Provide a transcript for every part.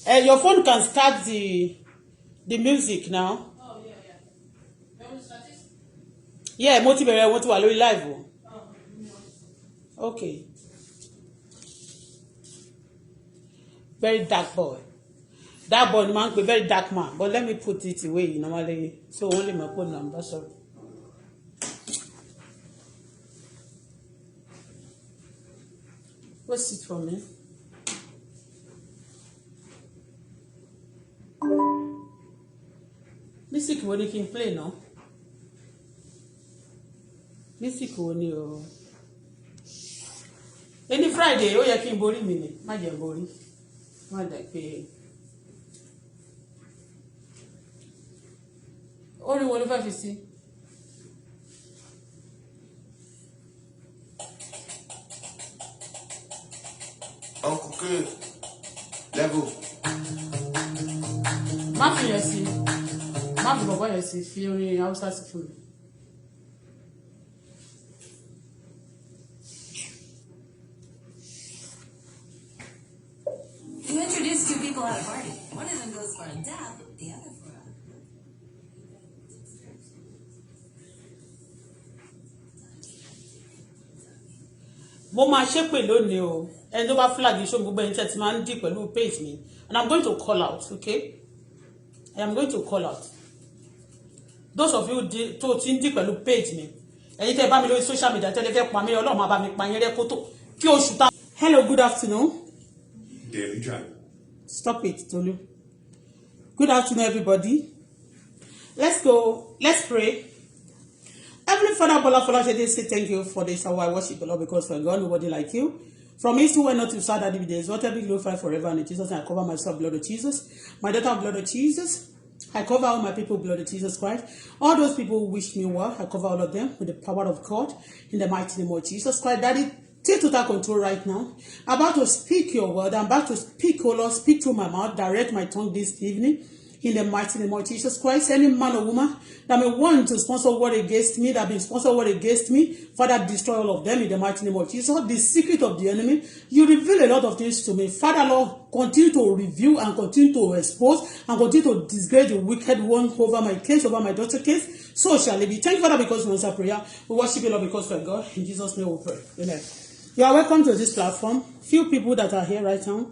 Your phone can start the music now. Oh, yeah. You want to start it? Yeah, mo ti bẹ̀rẹ̀ wọ́n ti wà lórí live o. Okay. Very dark boy. That boy man be very dark man. But let me put it away normally. So only my phone number, sorry. What's it for me? Music wo ni kí n play now? Music wo ni o? Any Friday, ó yẹ kí n borí mi ni. Má jẹ́ borí. Má dà pé. Orí wo ló fẹ́ fi sí? Uncle Good. Level. Má fi yẹn sí. Má fi bọ̀bọ̀ yẹn sí. Fi orin Hausa sí fún mi. You introduce two people at a party. One of them goes for a dab, the other for a... Mo máa ṣépè lónìí o. Ẹni tó bá flag show gbogbo ẹni tẹ́ ti máa ń dì pẹ̀lú page mi. And I'm going to call out, okay? I am going to call out. Those of you tó ti ń dì pẹ̀lú page mi. Ẹ̀yin tẹ́ bá mi lórí social media tẹ́lẹ̀ fẹ́ pa mí, Ọlọ́run máa bá mi pa yín rẹ́ kó tó kí oṣù ta. Hello, good afternoon. Daily John. Stop it, Tolu. Good afternoon, everybody. Let's go. Let's pray. Heavenly Father, Bola say thank you for this hour. I worship the Lord because for God, nobody like you. From east to west, not to south, that there is whatever be glorified forever. And in Jesus, I cover myself, blood of Jesus. My daughter, blood of Jesus. I cover all my people, blood of Jesus Christ. All those people who wish me well, I cover all of them with the power of God. In the mighty name of Jesus Christ. Daddy, take total control right now. I'm about to speak your word. I'm about to speak, oh Lord, speak through my mouth. Direct my tongue this evening. In the mighty name of Jesus Christ, any man or woman that may want to sponsor war against me, that been sponsor war against me, Father, destroy all of them in the mighty name of Jesus. The secret of the enemy, you reveal a lot of things to me. Father, Lord, continue to reveal and continue to expose and continue to disgrace the wicked one over my case, over my daughter's case. So shall it be. Thank you, Father, because we answer prayer. We worship you, Lord, because we're God. In Jesus' name we pray. Amen. You are welcome to this platform. Few people that are here right now.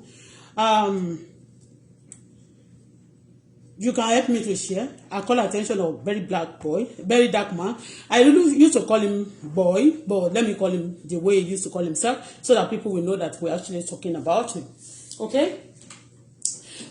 You can help me to share. I call attention of very black boy, very dark man. I really used to call him boy, but let me call him the way he used to call himself, so that people will know that we're actually talking about him. Okay?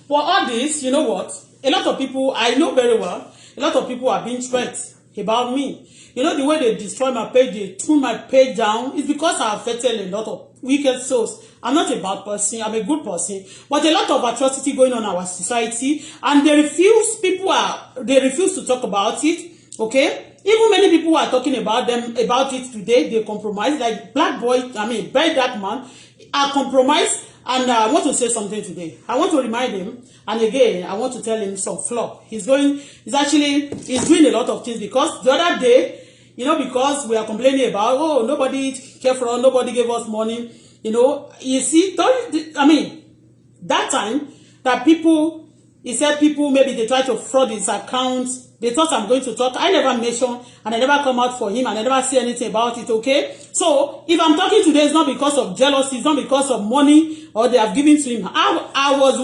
For all this, you know what? A lot of people, I know very well, a lot of people are being threatened about me. You know, the way they destroy my page, they tune my page down, it's because I affected a lot of wicked souls. I'm not a bad person, I'm a good person, but a lot of atrocity going on in our society, and they refuse to talk about it, okay? Even many people are talking about it today, they compromise, like black boy, very dark man, are compromised, and I want to say something today. I want to remind him, and again, I want to tell him some flaw. He's doing a lot of things, because the other day, you know, because we are complaining about, oh, nobody cared for us, nobody gave us money, you know, you see, that time that people, he said people, maybe they try to fraud his account, they thought I'm going to talk, I never mention, and I never come out for him, and I never say anything about it, okay? So, if I'm talking today, it's not because of jealousy, it's not because of money, or they have given to him. I was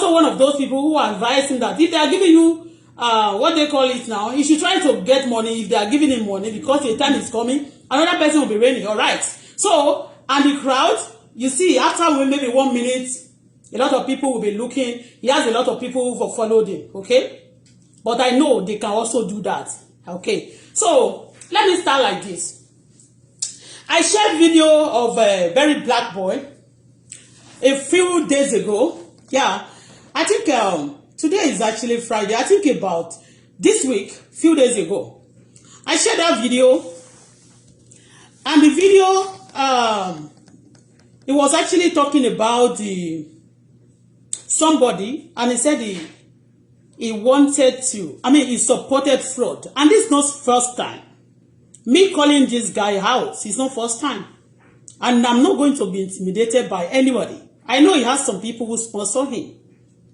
one of those people who advised him that if they are giving you what they call it now, you should try to get money if they are giving him money, because the time is coming, another person will be reigning, all right? So, and the crowd, you see, after maybe 1 minute, a lot of people will be looking. He has a lot of people who followed him, okay? But I know they can also do that, okay? So, let me start like this. I shared video of a very black boy a few days ago. Yeah, I think today is actually Friday. I think about this week, few days ago, I shared that video, and the video, it was actually talking about somebody, and he said he wanted to, he supported fraud, and this is not first time. Me calling this guy out, it's not first time, and I'm not going to be intimidated by anybody. I know he has some people who sponsor him.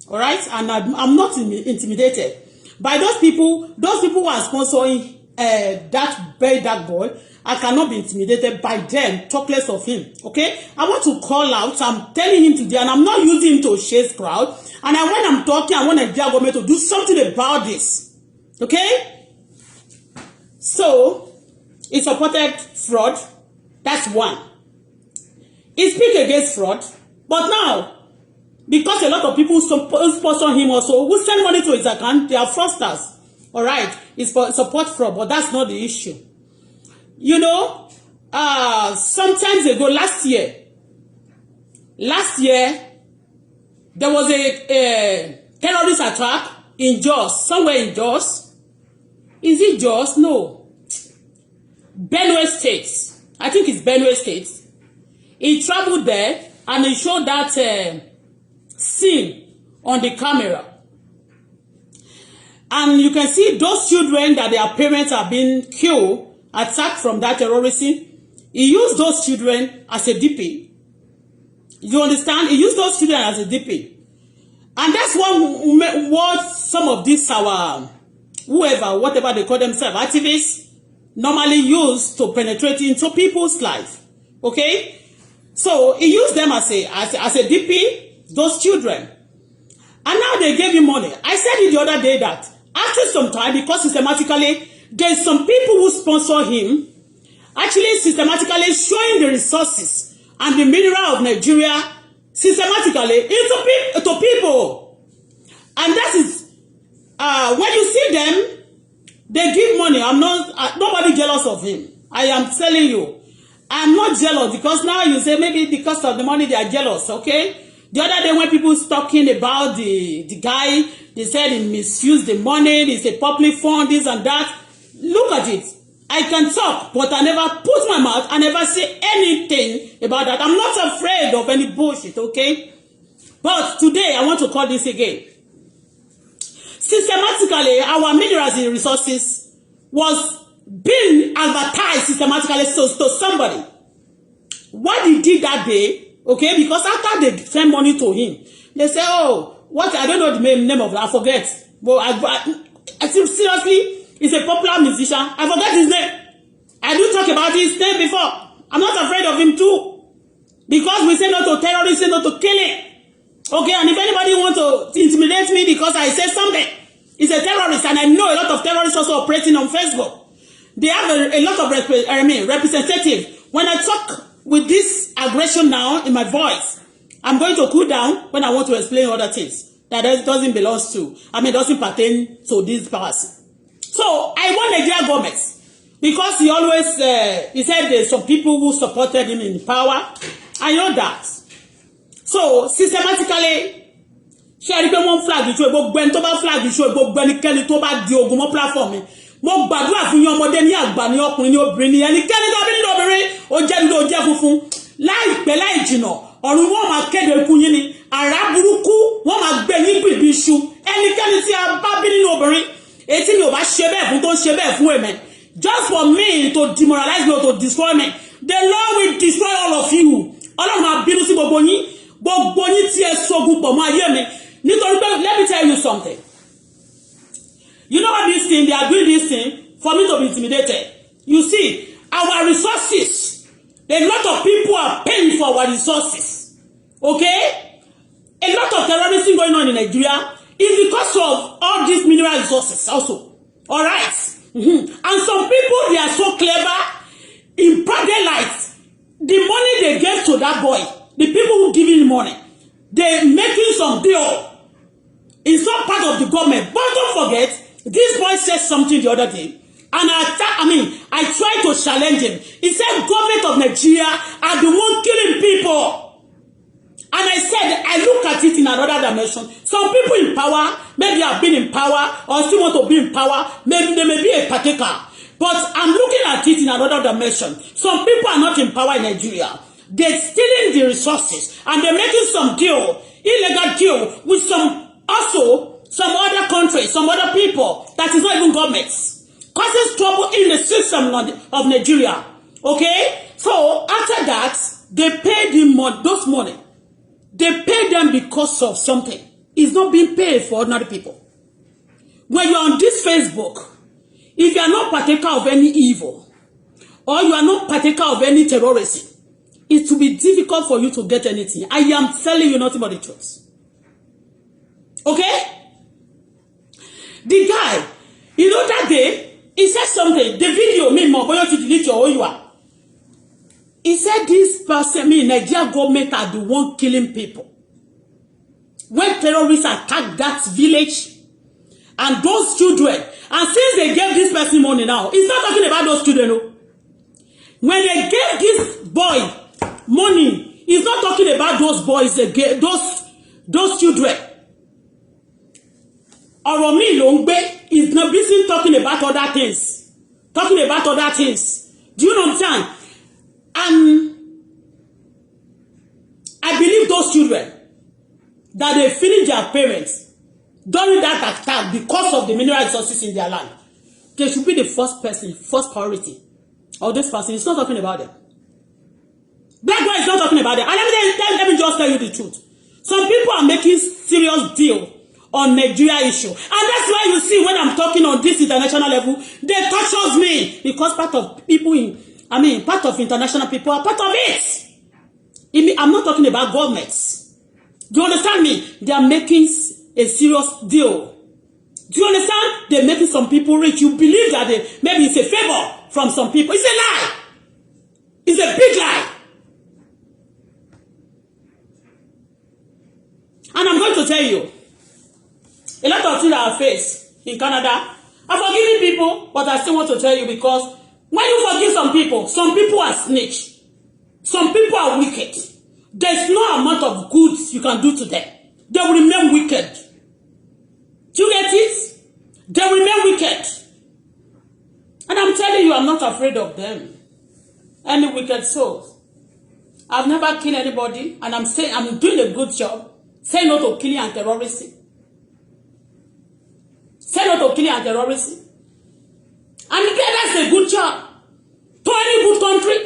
All right, and I'm not intimidated by those people. Those people who are sponsoring that very dark boy. I cannot be intimidated by them, talk less of him. Okay, I want to call out. I'm telling him today, and I'm not using him to chase crowd. And when I'm talking, I want the government to do something about this. Okay, so he supported fraud. That's one. He speak against fraud, but now, because a lot of people sponsor him also, who send money to his account, they are fraudsters. All right, he support fraud, but that's not the issue. You know, sometimes ago, last year, there was a terrorist attack in Jos, somewhere in Jos. Is it Jos? No. Benue State. I think it's Benue State. He traveled there and he showed that scene on the camera. And you can see those children that their parents are being killed, attacked from that terrorism. He used those children as a DP. You understand? He used those children as a DP. And that's what some of these whatever they call themselves, activists, normally use to penetrate into people's life. Okay? So he used them as a DP, those children. And now they gave him money. I said it the other day that after some time, because systematically, there's some people who sponsor him, actually systematically showing the resources and the mineral of Nigeria systematically into people. And that is, when you see them, they give money. I'm not, nobody jealous of him. I am telling you. I'm not jealous because now you say maybe because of the money they are jealous, okay? The other day when people was talking about the guy, they said he misused the money, he said public fund, this and that. Look at it. I can talk, but I never put my mouth, I never say anything about that. I'm not afraid of any bullshit, okay? But today, I want to call this again. Systematically, our minerals and resources was being advertised systematically to somebody. What he did that day, okay, because after they send money to him, they say, oh, what, I don't know the name of it, I forget. But I think seriously, he's a popular musician. I forget his name. I do talk about his name before. I'm not afraid of him too. Because we say not to terrorists, say not to killing. Okay, and if anybody wants to intimidate me because I say something, he's a terrorist, and I know a lot of terrorists also operating on Facebook. They have a lot of representatives. When I talk with this aggression now in my voice, I'm going to cool down when I want to explain other things that doesn't belong to, doesn't pertain to this person. So I want Nigeria government, because he always, he said there's some people who supported him in power. I know that. So systematically, ṣé rí pé wọ́n flag ìṣó gbogbo ẹni tó bá flag ìṣó gbogbo ẹnikẹ́ni tó bá di ogun mọ́ platform mi, mo gbàdúrà fún yín ọmọdé ní àgbà ní ọkùnrin ní obìnrin ní ẹnikẹ́ni tó bí nínú obìnrin ó jẹ́ nínú ó jẹ́ funfun láìpẹ́ láì jìnà ọ̀run wọn máa kéde ikú yín ni àrá burúkú wọn máa gbé yín gbìgbì iṣu ẹnikẹ́ni tí a bá bí nínú obìnrin èyí tí mi ò bá ṣe bẹ́ẹ̀ fún tó ń ṣe bẹ́ẹ̀ fún èmi just for me to demoralize me or to destroy me, the Lord will destroy all of you. Ọlọ́run máa bínú sí gbogbo yín tí ẹ ṣogun pọ̀ mọ́ ayé mi nítorí pé let me tell you something. You know what this thing, they are doing this thing for me to be intimidated. You see, our resources, a lot of people are paying for our resources. Okay? A lot of terrorism going on in Nigeria is because of all these mineral resources also. All right? And some people, they are so clever in broad daylight. The money they gave to that boy, the people who give him money, they're making some deal. It's not part of the government. But don't forget, this boy said something the other day, and I tried to challenge him. He said, government of Nigeria are the one killing people. And I said, I look at it in another dimension. Some people in power, maybe have been in power, or still want to be in power, maybe they may be a partaker. But I'm looking at it in another dimension. Some people are not in power in Nigeria. They're stealing the resources, and they're making some deal, illegal deal, with some other countries, some other people that is not even governments, causes trouble in the system of Nigeria. Okay? So after that, they paid him those money. They paid them because of something. is not being paid for ordinary people. When you're on this Facebook, if you are not partaker of any evil, or you are not partaker of any terrorism, it will be difficult for you to get anything. I am telling you nothing but the truth. Okay? The guy, you know that day, he said something. The video, me more, but you delete your own you are. He said this person, Nigeria government are the one killing people. When terrorists attack that village and those children, and since they gave this person money now, he's not talking about those children. No. When they gave this boy money, he's not talking about those boys, they gave, those children. Oromi Longbe is not busy talking about other things. Talking about other things. Do you understand? And I believe those children that they finish their parents during that attack because of the mineral resources in their land. They should be the first person, first priority. Or this person is not talking about them. That guy is not talking about them. And let me just tell you the truth. Some people are making serious deal on Nigeria issue. And that's why you see when I'm talking on this international level, they touches me. Because part of people part of international people are part of it. I'm not talking about governments. Do you understand me? They are making a serious deal. Do you understand? They're making some people rich. You believe that maybe it's a favor from some people. It's a lie. It's a big lie. And I'm going to tell you, a lot of things I face in Canada. I'm forgiving people, but I still want to tell you because when you forgive some people are snitch. Some people are wicked. There's no amount of good you can do to them. They will remain wicked. Do you get it? They will remain wicked. And I'm telling you, I'm not afraid of them. Any wicked souls. I've never killed anybody, and I'm saying I'm doing a good job. Say no to killing and terrorism. Say no to killing and terrorism. And that's a good job. To any good country,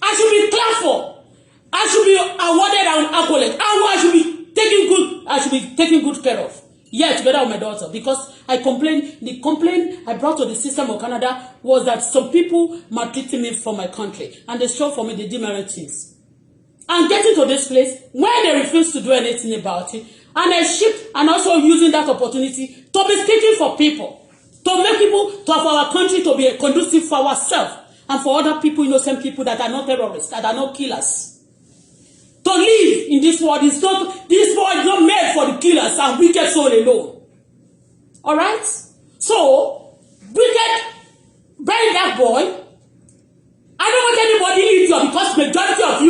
I should be clapped for. I should be awarded an accolade. I should be taken good care of. Yeah, together with my daughter. Because the complaint I brought to the system of Canada was that some people maltreated me for my country. And they showed for me the demerit things. And getting to this place, when they refuse to do anything about it, and I shift and also using that opportunity to be speaking for people, to make people, for our country to be conducive for ourselves, and for other people, innocent people that are not terrorists, that are not killers. To live in this world this world is not made for the killers and wicked soul alone. Alright? So, wicked, bury that boy. I don't want anybody in here because majority of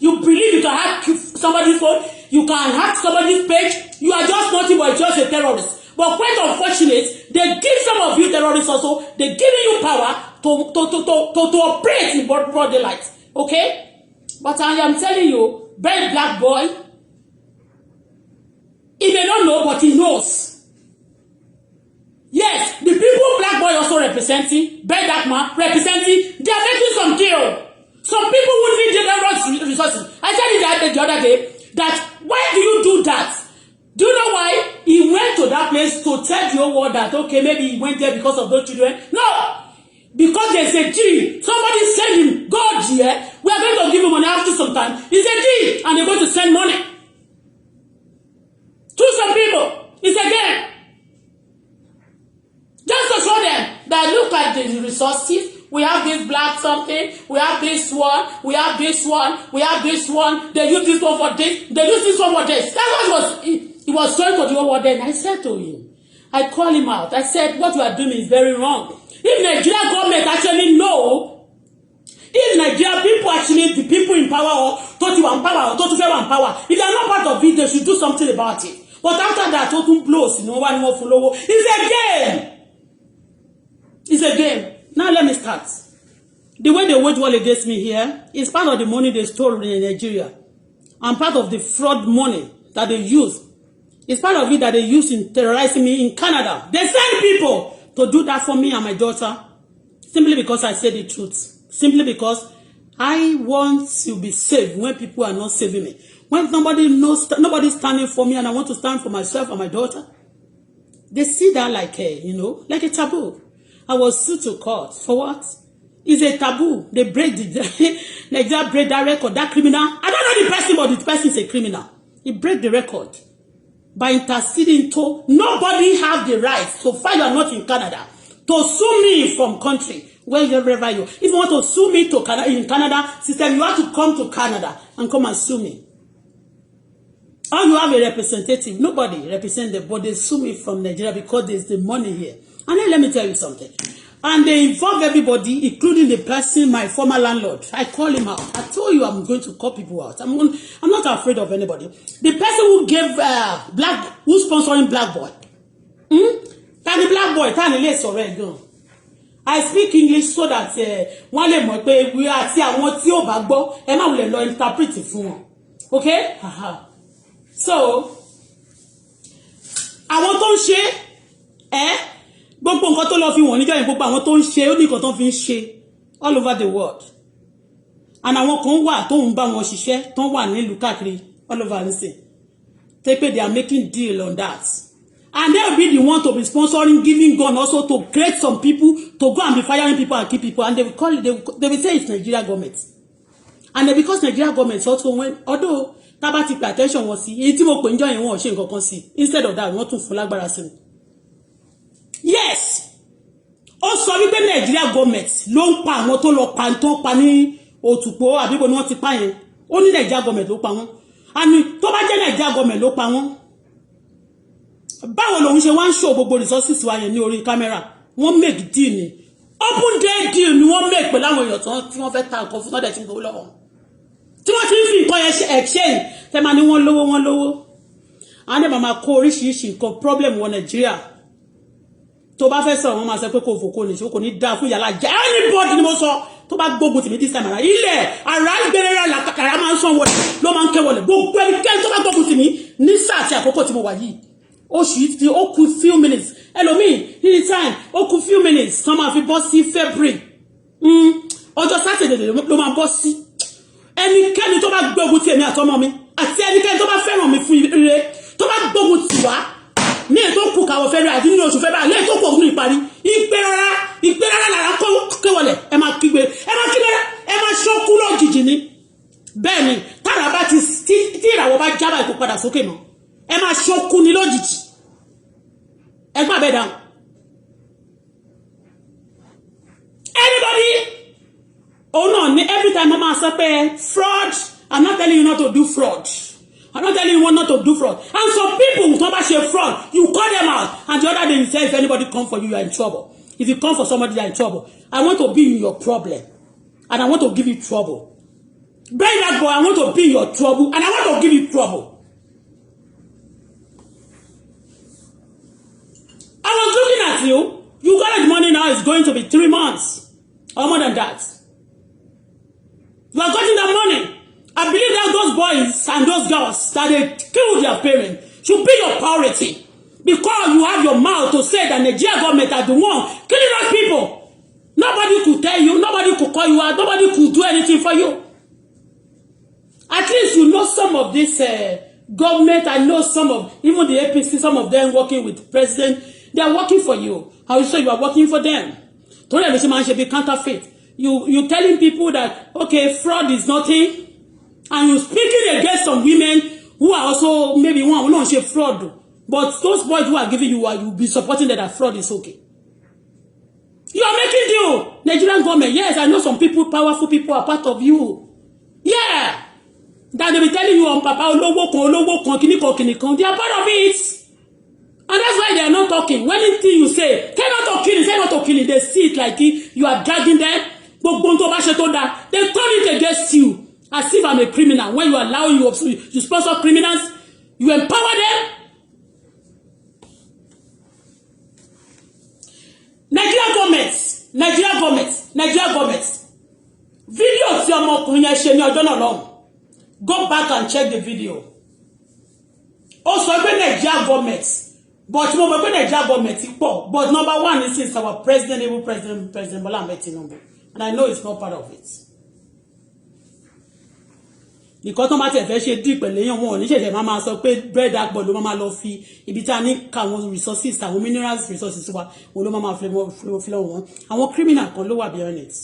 you believe you can hack somebody's phone, you can hack somebody's page, you are just nothing but just a terrorist. But quite unfortunate, they give some of you terrorists also, they're giving you power to operate in broad daylight. Okay? But I am telling you, very black boy, he may not know, but he knows. Yes, the people black boy also representing, very dark man representing, they are making some deal. Some people who need general resources. I said it the other day that why do you do that? Do you know why he went to that place to tell the whole world that okay, maybe he went there because of those children? No! Because there's a deal. Somebody send him, God here, we are going to give him money after some time. It's a deal, and they're going to send money. To some people, it's a game. Just to show them that look at the resources. We have this black something, we have this one, we have this one, we have this one. They use this one for this, they use this one for this. That's what he was showing to the whole world then. I said to him, I called him out. I said, what you are doing is very wrong. If Nigeria government actually know, if Nigeria people actually, the people in power or total power or total favor and power, if they are not part of it, they should do something about it. But after that, total blows, one more follow. It's a game. It's a game. Now let me start. The way they wage war against me here is part of the money they stole in Nigeria. And part of the fraud money that they use. It's part of it that they use in terrorizing me in Canada. They send people to do that for me and my daughter. Simply because I say the truth. Simply because I want to be saved when people are not saving me. When nobody's standing for me and I want to stand for myself and my daughter, they see that like like a taboo. I was sued to court. For what? It's a taboo. They break Nigeria break that record. That criminal, I don't know the person, but the person is a criminal. He break the record by interceding to nobody have the right, so far you are not in Canada, to sue me from country wherever you. If you want to sue me to Canada, in Canada system, you have to come to Canada and come and sue me. Or you have a representative. Nobody represent them, but they sue me from Nigeria because there's the money here. And then let me tell you something. And they involve everybody, including the person, my former landlord. I call him out. I told you I'm going to call people out. I'm not afraid of anybody. The person who gave who's sponsoring Black Boy. Can the Black Boy can the already go? I speak English so that one lè mọ̀ pé we are àwọn tí ó bá gbọ́ ẹ má wulẹ̀ lọ interpret fún wọn. Okay? So àwọn tó ń ṣe gbogbo nǹkan tó lọ fi wọ́n níjọ́ yẹn gbogbo àwọn tó ń ṣe ó ní nǹkan tó fi ń ṣe all over the world. And àwọn kan wà tó ń bá wọn ṣiṣẹ́ tó wà nílùú káàkiri all over nísìn. They are making deal on that. And they will be the one to be sponsoring, giving gun also to create some people to go and be firing people and kill people. And they will call it, they will say it's Nigeria government. And then because Nigeria government also went, although tabati pay attention was see, èyí tí mo pè ń jọ yẹn wọ́n ṣe nǹkan kan sí. Instead of that, wọ́n tún fún lágbára sí. Yes. Ó sọ wípé Nigeria government ló ń pa àwọn tó lọ pa tó pa ní Òtùpó àbíbo ni wọ́n ti pa yẹn. Ó ní Nigeria government ló pa wọ́n. And tó bá jẹ́ Nigeria government ló pa wọ́n. Báwo lòun ṣe wá ń show gbogbo resources wa yẹn ní orí camera. Wọ́n make deal ni. Open day deal ni wọ́n make pẹ̀lú àwọn èèyàn tí wọ́n fẹ́ ta nǹkan fún tọ́dẹ̀ tí ń gbowó lọ́wọ́. Tí wọ́n ti ń fi nǹkan yẹn exchange tẹ́ máa ní wọ́n lówó. Àwọn dẹ̀ máa kó oríṣiríṣi nǹkan problem wọ Nàìjíríà. Tó bá fẹ́ sọ̀rọ̀ wọ́n máa sọ pé kò fòkó ní ṣe kò ní dá fún yàrá jẹ́ anybody ni mo sọ tó bá gbógun tì mí this time around ilẹ̀ ara ìgbẹ́rẹ́rẹ́ làkàrà máa ń sọ wọlé ló máa ń ké wọlé gbogbo ẹnikẹ́ni tó bá gbógun tì mí ní sáà àti àkókò tí mo wà yìí oṣù yìí ti ó kù few minutes ẹlòmíì ní time ó kù few minutes tán máa fi bọ́ sí February ọjọ́ Saturday ló máa bọ́ sí ẹnikẹ́ni tó bá gbógun tì èmi àtọmọ mi àti ẹnikẹ́ni tó bá fẹ́ràn mi fún ire tó bá gbógun tì wá ní ètò kù káwọ February àti ní oṣù February lè tó kù ní ìparí ìpẹ́rẹ́rẹ́ lára kéwọlẹ̀ ẹ máa kígbe ẹ máa ṣọ́kú lójijì ni bẹ́ẹ̀ ni tára bá ti tí ìràwọ̀ bá jábà ìkó padà sókè mọ́ ẹ máa ṣọ́kú ní lójijì ẹ gbà bẹ́ẹ̀ dáhùn. Anybody náà ní every time mo máa sọ pé fraud I'm not telling you not to do fraud. I'm not telling you not to do fraud. And some people who talk about fraud, you call them out. And the other day you say if anybody come for you, you are in trouble. If you come for somebody, you are in trouble. I want to be in your problem. And I want to give you trouble. Bring that boy, I want to be in your trouble. And I want to give you trouble. I was looking at you. You got the money now. It's going to be 3 months. Or more than that. You are getting that money. I believe that those boys and those girls that they killed their parents should be your priority. Because you have your mouth to say that Nigeria government are the one killing those people. Nobody could tell you, nobody could call you out, nobody could do anything for you. At least you know some of this government, I know some of, even the APC, some of them working with the president, they are working for you. How you say you are working for them? Should be counterfeit. You telling people that, okay, fraud is nothing. And you speaking against some women who are also maybe one who don't say fraud. But those boys who are giving you, you'll be supporting that fraud is okay. You are making deal. Nigerian government, yes, I know some people, powerful people are part of you. Yeah. That they be telling you on Papa, they are part of it. And that's why they are not talking. When anything you say not to kill it, they see it like you are dragging them. They turn it against you. As if I'm a criminal. When you allow you sponsor criminals, you empower them. Nigeria government. Video tí ọmọkùnrin yẹn ṣe ní ọjọ́ náà lọ́hùn. Go back and check the video. Also, Nigeria government. But mo mọ̀ pé Nigeria government pọ̀. But number one is our president, even President Bola Ahmed Tinubu. And I know it's not part of it. because tó bá tẹ̀ fẹ́ ṣe dí pẹ̀lú èèyàn wọn ò ní ṣẹ̀ṣẹ̀ máa sọ pé bread àgbọ̀ ló máa lọ fi ibi tí a ní káwọn resources àwọn minerals resources wa òun ló máa fi lọ́wọ́ wọn àwọn criminal kan ló wà behind it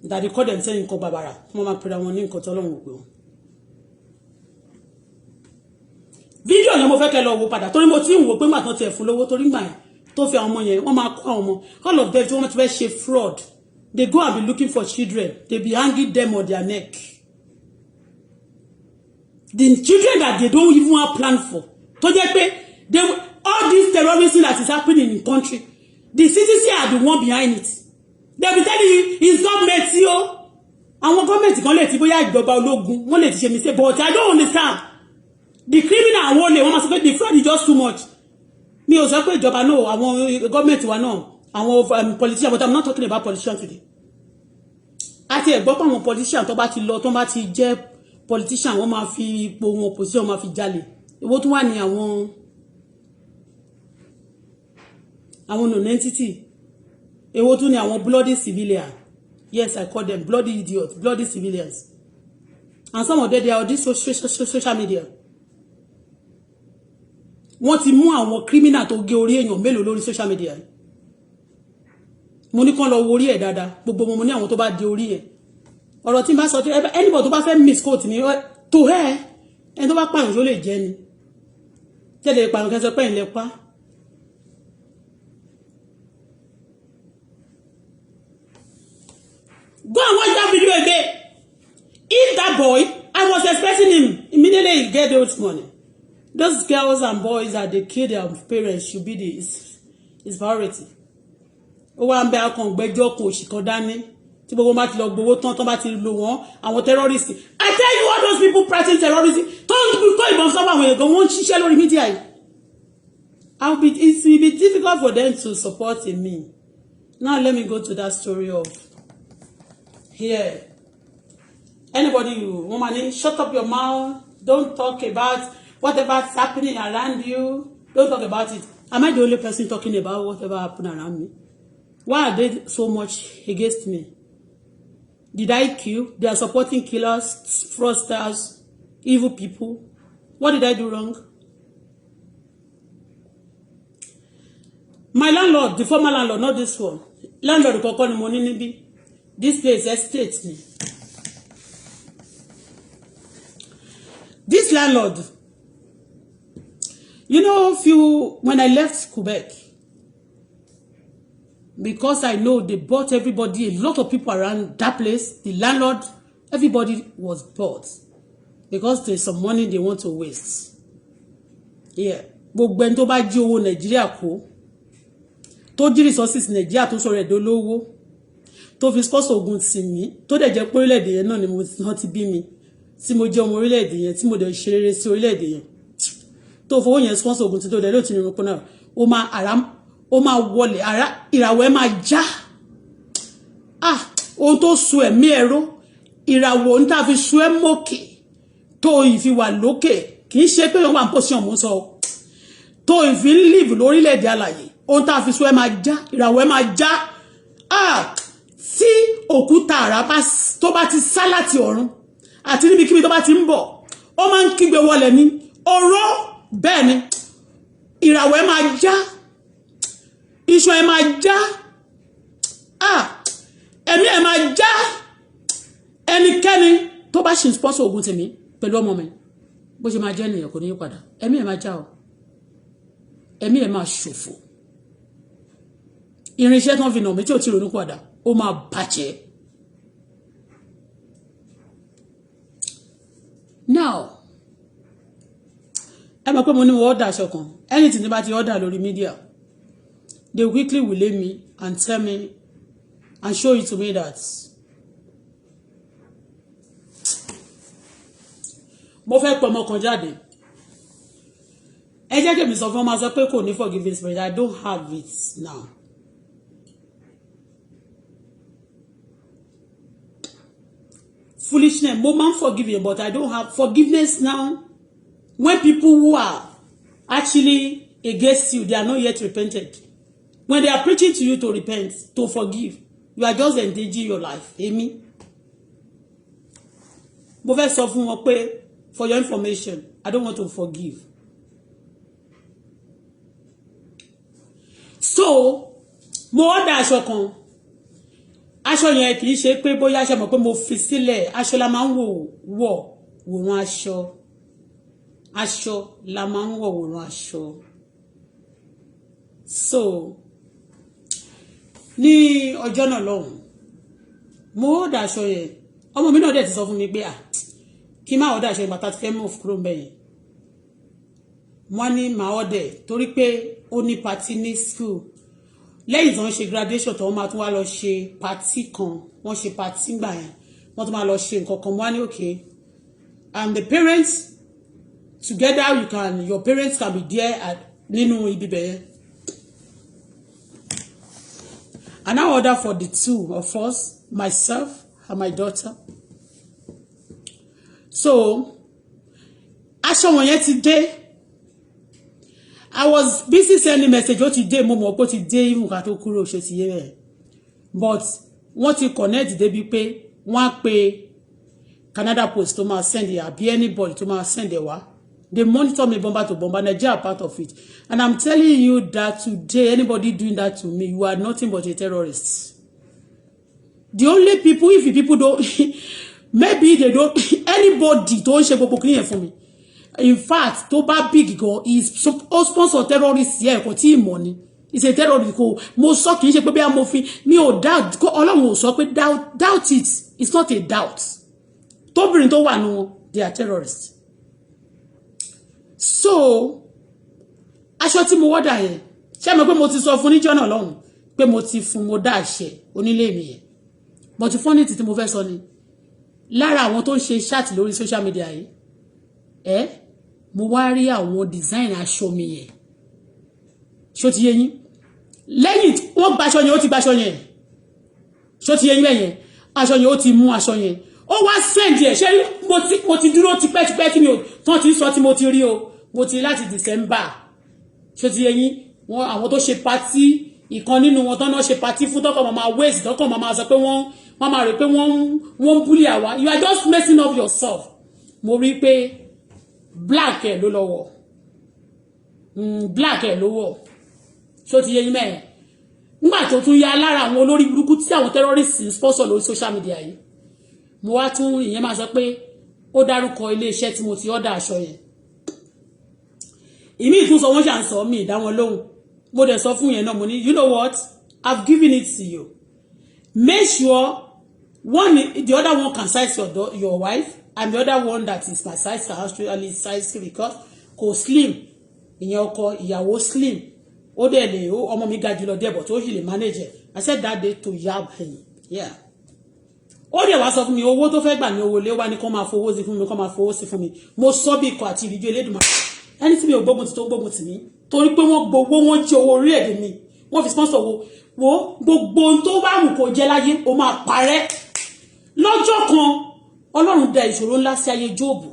that they call themselves nǹkan bàbàrà wọ́n máa pèrè àwọn ní nǹkan tó lọ́wọ́ pé wọn. fídíò yẹn mo fẹ́ kẹ́ lọ wo padà torí mo ti ń wò pé màá tán tiẹ̀ fún lówó torí gbà yẹn tó fi àwọn ọmọ yẹn wọ́n máa kó àwọn ọmọ all of them tí wọ́n ti fẹ́ ṣe fraud they go and be looking for children they be hanging them on their neck the children that they don't even have plan for tó jẹ́ pé they all this terrorism that is happening in the country the citizens are the one behind it they be telling you it's government yo àwọn government kan lè ti bóyá ìjọba ológun wọ́n lè ti ṣe mistake but I don't understand the criminal àwọn olè wọ́n máa sọ pé the fraud is just too much mi ò sọ pé ìjọba náà àwọn government wa náà àwọn politician but I'm not talking about politician today àti ẹ̀gbọ́n pé àwọn politician tó bá ti lọ tó bá ti jẹ́ politician wọ́n máa fi ipò wọn position wọ́n máa fi jalè èwo tó wà ní àwọn non-entity èwo tó ní àwọn bloody civilian yes I call them bloody idiots bloody civilians and some of them they are on this social media wọ́n ti mú àwọn criminal tó gé orí èèyàn mélòó lórí social media mo ní kàn lọ wo orí ẹ̀ dáadáa gbogbo mo ní àwọn tó bá di orí ẹ̀ ọ̀rọ̀ tí n bá sọ tí anybody tó bá fẹ́ misquote mi tó ẹ̀ ẹni tó bá pààyàn tó lè jẹ́ ni tẹ́lẹ̀ pààyàn kẹsẹ̀ pẹ́yìn lẹ pa go and watch that video again if that boy I was expecting him immediately he get those money those girls and boys that they kill their parents should be his priority ó wá ń bẹ akàn gbẹ́jọ́ kan òṣìkan dání tí gbogbo máa ti lọ gbowó tán bá ti lò wọ́n àwọn terrorists I tell you all those people practicing terrorism don't go ìbọn sọ́wọ́ àwọn èèyàn wọ́n ń ṣiṣẹ́ lórí mídíà yìí it will be difficult for them to support in me now let me go to that story of here anybody wọ́n máa ní shut up your mouth don't talk about whatever's happening around you don't talk about it am I the only person talking about whatever happened around me why are they so much against me did I kill they are supporting killers fraudsters evil people what did I do wrong my landlord the former landlord not this one landlord kọ́kọ́ ni mo ní níbí this place estate ni this landlord you know when I left Quebec because I know they bought everybody a lot of people around that place the landlord everybody was bought because there's some money they want to waste yeah gbogbo ẹni tó bá jí owó Nàìjíríà kó tó jí resources Nàìjíríà tó sọ̀rọ̀ ẹ̀dọ́ lówó tó fi sponsor ogun tì mí tó dẹ̀ jẹ́ pé orílẹ̀-èdè yẹn náà ni mo ti bí mi tí mo jẹ́ ọmọ orílẹ̀-èdè yẹn tí mo dẹ̀ ṣe rere sí orílẹ̀-èdè yẹn tó fowó yẹn sponsor ogun tí tó dẹ̀ lóòtú ní irun pọ́nà ó máa wọlé ìràwọ̀ ẹ̀ máa já ohun tó sun ẹ̀mí ẹ̀rọ ìràwọ̀ ní tá a fi sun ẹ̀ mọ́kè tó ìfi wà lókè kì í ṣe pé wọ́n wà ń pòsíọ̀n mú sọ tó ìfi ń live lórílẹ̀-èdè alàyè ohun tá a fi sun ẹ̀ máa já ìràwọ̀ ẹ̀ máa já tí òkúta àrá tó bá ti sá láti ọ̀run àti níbikíbi tó bá ti ń bọ̀ ó máa ń kígbe wọlé ní ọ̀rọ̀ bẹ́ẹ̀ ni ìràwọ̀ ẹ̀ máa já iṣan ẹ̀ máa já ẹ̀mí ẹ̀ máa já ẹnikẹ́ni tó bá ṣe sponsor ogun tèmi pẹ̀lú ọmọ mi bó ṣe máa jẹ́ ènìyàn kò ní yí padà ẹ̀mí ẹ̀ máa já o ẹ̀mí ẹ̀ máa ṣòfò irinṣẹ́ tó ń fi nà mí tí ò tí ronú padà ó máa bàjẹ́. Now ẹ mọ̀ pé mo ní mo order aṣọ kan anything tí bá ti order lórí media they quickly will lay me and tell me and show it to me that mo fẹ́ pọ̀ ọmọ kan jáde ẹ jẹ́ kí èmi sọ fún ọmọ sọ pé kò ní forgiving spirit I don't have it now. Foolishness mo man forgive you but I don't have forgiveness now when people who are actually against you they are not yet repented when they are preaching to you to repent to forgive you are just endangering your life Amy mo fẹ́ sọ fún wọn pé for your information I don't want to forgive. So mo order aṣọ kan, aṣọ yẹn kì í ṣe pé bóyá ṣe mọ̀ pé mo fi sílẹ̀, aṣọ la máa ń wòran aṣọ la máa ń wòran aṣọ. So ní ọjọ́ náà lọ́hùn mo order aṣọ yẹn, ọmọ mi náà dẹ̀ ti sọ fún mi pé kí n má order aṣọ yẹn bàtà ti fẹ́ move kúrò ńbẹ̀ yẹn. Wọ́n ní máa order torí pé ó ní party ní school lẹ́yìn tí wọ́n ṣe graduation tó wọ́n máa tún wá lọ ṣe party kan, wọ́n ṣe party gbà yẹn wọ́n tún máa lọ ṣe nǹkan kan. Wọ́n ní okay and the parents together your parents can be there at nínú ibi bẹ̀yẹn. And I order for the two of us, myself and my daughter. So aṣọ wọn yẹn ti dé. I was busy sending message ó ti dé, mo mọ̀ pé ó ti dé even ká tó kúrò ṣe ti yé bẹ́ẹ̀. But wọ́n ti connect débi pé wọ́n á pe Canada Post tó máa send it àbí anybody tó máa send it wá. They monitor me bomber to bomber. Nigeria are part of it. And I'm telling you that today, anybody doing that to me, you are nothing but a terrorist. The only people, if people don't, maybe they don't, anybody don't share gbogbo kini yẹn fún mi. In fact, tó bá big go is sponsor terrorists here, kò tí money. It's a terrorist ko. Mo sọ kì í ṣe pé bí mo fi mi ò doubt. Ọlọ́run ò sọ pé doubt it. It's not a doubt. Tóbìnrin tó wà nù wọn, they are terrorists. So aṣọ tí mo wọ́dà yẹn ṣé mo pé mo ti sọ fún níjọ́ náà lọ́hùn pé mo ti fún mo dá àṣẹ onílé mi yẹn, but fún ní tí mo fẹ́ sọ ni lára àwọn tó ń ṣe chat lórí social media yìí mo wá rí àwọn design aṣọ mi yẹn ṣó ti yé yín lẹ́yìn wọ́n gba aṣọ yẹn ó ti gba aṣọ yẹn ṣó ti yé yín lẹ́yìn aṣọ yẹn ó ti mú aṣọ yẹn ó wá send ẹ̀ ṣé mo ti dúró tipẹ́tipẹ́ tí mi ò tán ti sọ tí mo ti rí o mo ti láti December ṣó ti yé yín wọ́n àwọn tó ṣe party ìkan nínú wọn tán náà ṣe party fún tọkọ máa waste tọkọ máa sọ pé wọ́n máa rò pé wọ́n bully àwa. You are just messing up yourself. Mo rí pé black ẹ̀ ló lọ́wọ́ black ẹ̀ ló wọ̀ ṣó ti yé yín mẹ́rin nígbà tó tún ya lára àwọn olórí burúkú tí àwọn terrorists sponsor lórí social media yìí mo wá tún ìyẹn máa sọ pé ó dárúkọ ilé iṣẹ́ tí mo ti order aṣọ yẹn ìmí ìtún sọ wọ́n ṣà ń sọ mí ìdá wọn lóhùn mo dẹ̀ sọ fún yẹn náà mo ní you know what I've given it to you, make sure the other one can size your wife and the other one that is my size can actually size because kò slim ìyẹn ọkọ ìyàwó slim ó dẹ̀ lè ọmọ mi ga jùlọ dẹ̀ but ó sì lè manage it. I said that day to yab him yeah ó dẹ̀ wá sọ fún mi owó tó fẹ́ gbà ní owó lé wá ní kó máa fowó sí fún mi kó máa fowó sí fún mi mo sọ bí ikọ̀ àti ìrìjú Elédùmarè ẹni tí mi ò gbógun ti tó gbógun tì mí torí pé wọ́n gbowó wọ́n jí owó orí èdè mi wọ́n fi sponsor wo gbogbo ohun tó bá wù kó jẹ́ láyé ó máa parẹ́ lọ́jọ́ kan Ọlọ́run dá ìṣòro ńlá sí ayé Jóòbù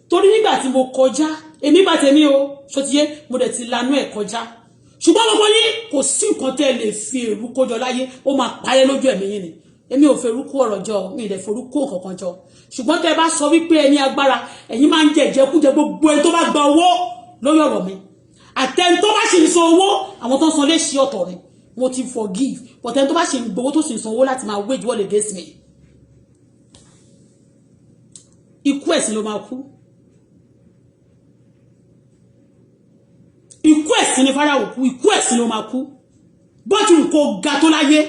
torí nígbà tí mo kọjá èmi bá tèmi o ṣòtiyé mo dẹ̀ ti lanú ẹ̀ kọjá ṣùgbọ́n gbogbo yín kò sí nǹkan tẹ́ lè fi èrú kójọ láyé ó máa parẹ́ lójú ẹ̀mí yín ni èmi ò fẹ́ rúkú ọ̀rọ̀ jọ mi ìdẹ̀ forúkú kankan jọ ṣùgbọ́n tẹ́ bá sọ wípé ẹni agbára ẹ̀yin máa ń jẹ ìjẹkújẹ gbogbo ẹni tó bá gba owó lórí ọ̀rọ̀ mi àtẹni tó bá sì ń san owó àwọn tó ń san léṣe ọ̀tọ̀ ni mo ti forgive but ẹni tó bá sì ń gbowó tó sì ń san owó láti máa wage war against me ikú ẹ̀sìn ló máa kú ikú ẹ̀sìn ni Fáráò kú ikú ẹ̀sìn ló máa kú bọ́jú nǹkan ga tó láyé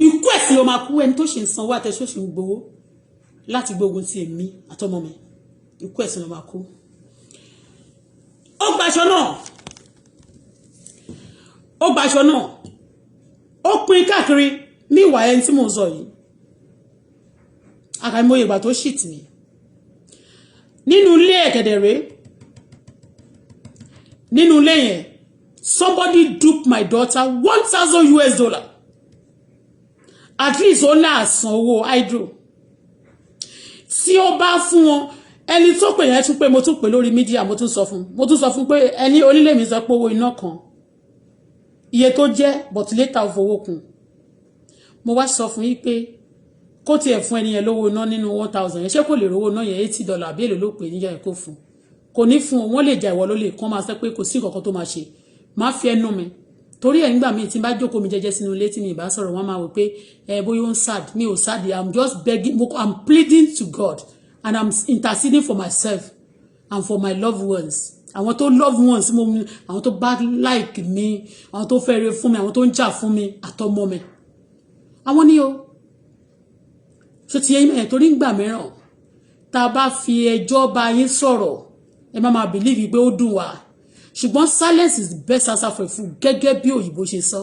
ikú ẹ̀sìn ló máa kú ẹni tó ṣe ń sanwó àtẹ́sọ́ ṣe ń gbowó láti gbógun ti èmi àtọmọ mi ikú ẹ̀sìn ló máa kú. Ó gbaṣọ náà ó pín káàkiri ní ìwà ẹni tí mò ń sọ yìí àkàìmọye ìgbà tó shit mi nínú ilé ẹ̀kẹ̀dẹ̀rẹ́ nínú ilé yẹn somebody duped my daughter $1,000 at least ó láàsán owó hydro tí ó bá fún wọn ẹni tó pè yẹn tún pé mo tún pè lórí mídíà mo tún sọ fún pé ẹni onílé mi sọ pé owó iná kan iye tó jẹ́ but later fowó kún mo wá sọ fún yín pé kó tiẹ̀ fún ẹni yẹn lówó ná nínú 1,000 yẹn ṣé kò lè rówó ná yẹn $80 àbí èlò ló pè níjà yẹn kó fún kò ní fún wọn lè jà ìwọ ló lè kán máa sọ pé kò sí nǹkan kan tó máa ṣe máa fi ẹnu mi torí ẹ̀ nígbà míì tí n bá jókòó mi jẹ́jẹ́ sínú ilé tí mi ìbá sọ̀rọ̀ wọ́n máa wò pé bóyá ó ń sad mi ò sad I'm just begging I'm pleading to God and I'm interceding for myself and for my loved ones àwọn tó love ones mo àwọn tó bá like mi àwọn tó fẹ́ rere fún mi àwọn tó ń jà fún mi àtọmọ mi àwọn ni o so ti yẹn ẹ̀ torí ngbà mìíràn tá a bá fi ẹjọ́ bá yín sọ̀rọ̀ ẹ má máa believe pé ó dùn wá ṣùgbọ́n silence is the best answer for a fool gẹ́gẹ́ bí òyìnbó ṣe sọ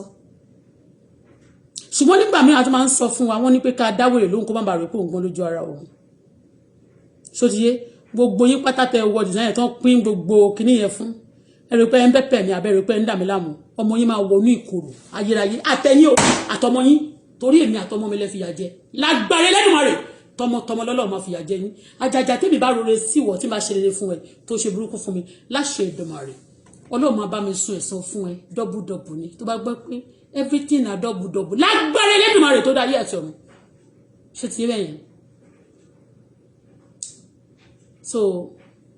ṣùgbọ́n nígbà mìíràn tó máa ń sọ fún wa wọ́n ní pé ká dáwèrè lóhun kó má bàa rè pé òun gan lójú ara òun so ti yé gbogbo yín pátá tẹ wọ design tán pín gbogbo kinní yẹn fún ẹrù pé ń bẹ́pẹ̀ ní abẹ́rù pé ń dà mí láàmú ọmọ yín máa wọnú ìkorò ayérayé àtẹ̀yìn o àtọmọ yín torí èmi àtọmọ mi lẹ fìyà jẹ lágbára Ẹlẹ́dùmarè tọmọtọmọ lọ́lọ́run máa fìyà jẹ yín àjàjà tèmi bá rore sí ìwọ tí máa ṣe rere fún ẹ tó ṣe burúkú fún mi láṣẹ Èdùmàrè Ọlọ́run máa bá mi sun ẹ̀san fún ẹ double ni tó bá gbọ́ pé everything na double lágbára Ẹlẹ́dùmarè tó dá ayé àti ọ̀run ṣe ti rẹ̀ yẹn. So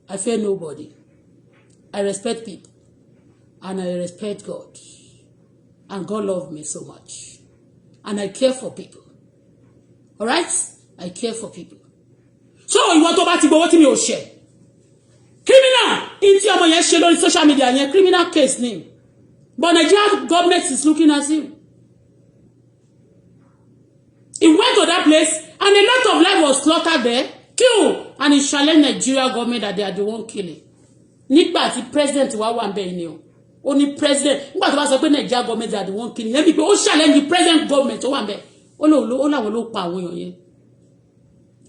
I fear nobody. I respect people and I respect God and God love me so much and I care for people. All right? I care for people. So ìwọ tó bá ti gbowó tí mi ò ṣe criminal in tí ọmọ yẹn ṣe lórí social media yẹn criminal case ni but Nigeria government is looking at him. He went to that place and a lot of life was slaughtered there, killed, and he challenged Nigeria government that they are the one killing. Nígbà tí president wa wà ńbẹ̀ ni o ó ní president nígbà tó bá sọ pé Nigeria government they are the one killing yẹn bí pé ó challenge the present government tó wà ńbẹ̀ ó láwọn ló pa àwọn èèyàn yẹn.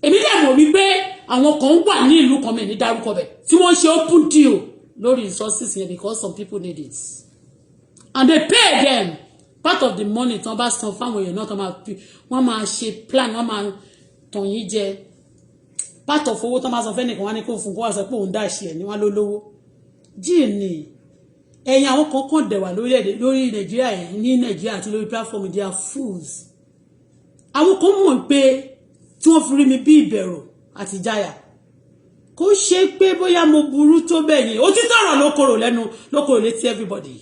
Èmi dẹ̀ mọ̀ wípé àwọn kan wà ní ìlú kan mẹ́ ní dárúkọ bẹ̀ tí wọ́n ṣe open deal lórí resources yẹn because some people need it and they pay them part of the money tí wọ́n bá san fáwọn èèyàn náà tó wọ́n máa ṣe plan wọ́n máa tàn yín jẹ part of owó tó máa san fẹ́nìkan wá ní kó fún kó wá sọ pé òun dá ṣe ẹ̀ ní wọ́n ló lówó jíì ni ẹ̀yin àwọn kan dẹ̀ wà lórí Nàìjíríà ẹ̀ ní Nàìjíríà àti lórí platform they are fools àwọn kan mọ̀ pé tí wọ́n fi rí mi bí ìbẹ̀rù àti ìjáyà kò ṣe pé bóyá mo burú tó bẹ́yìn ó ti tọ̀rọ̀ lókòrò létí everybody.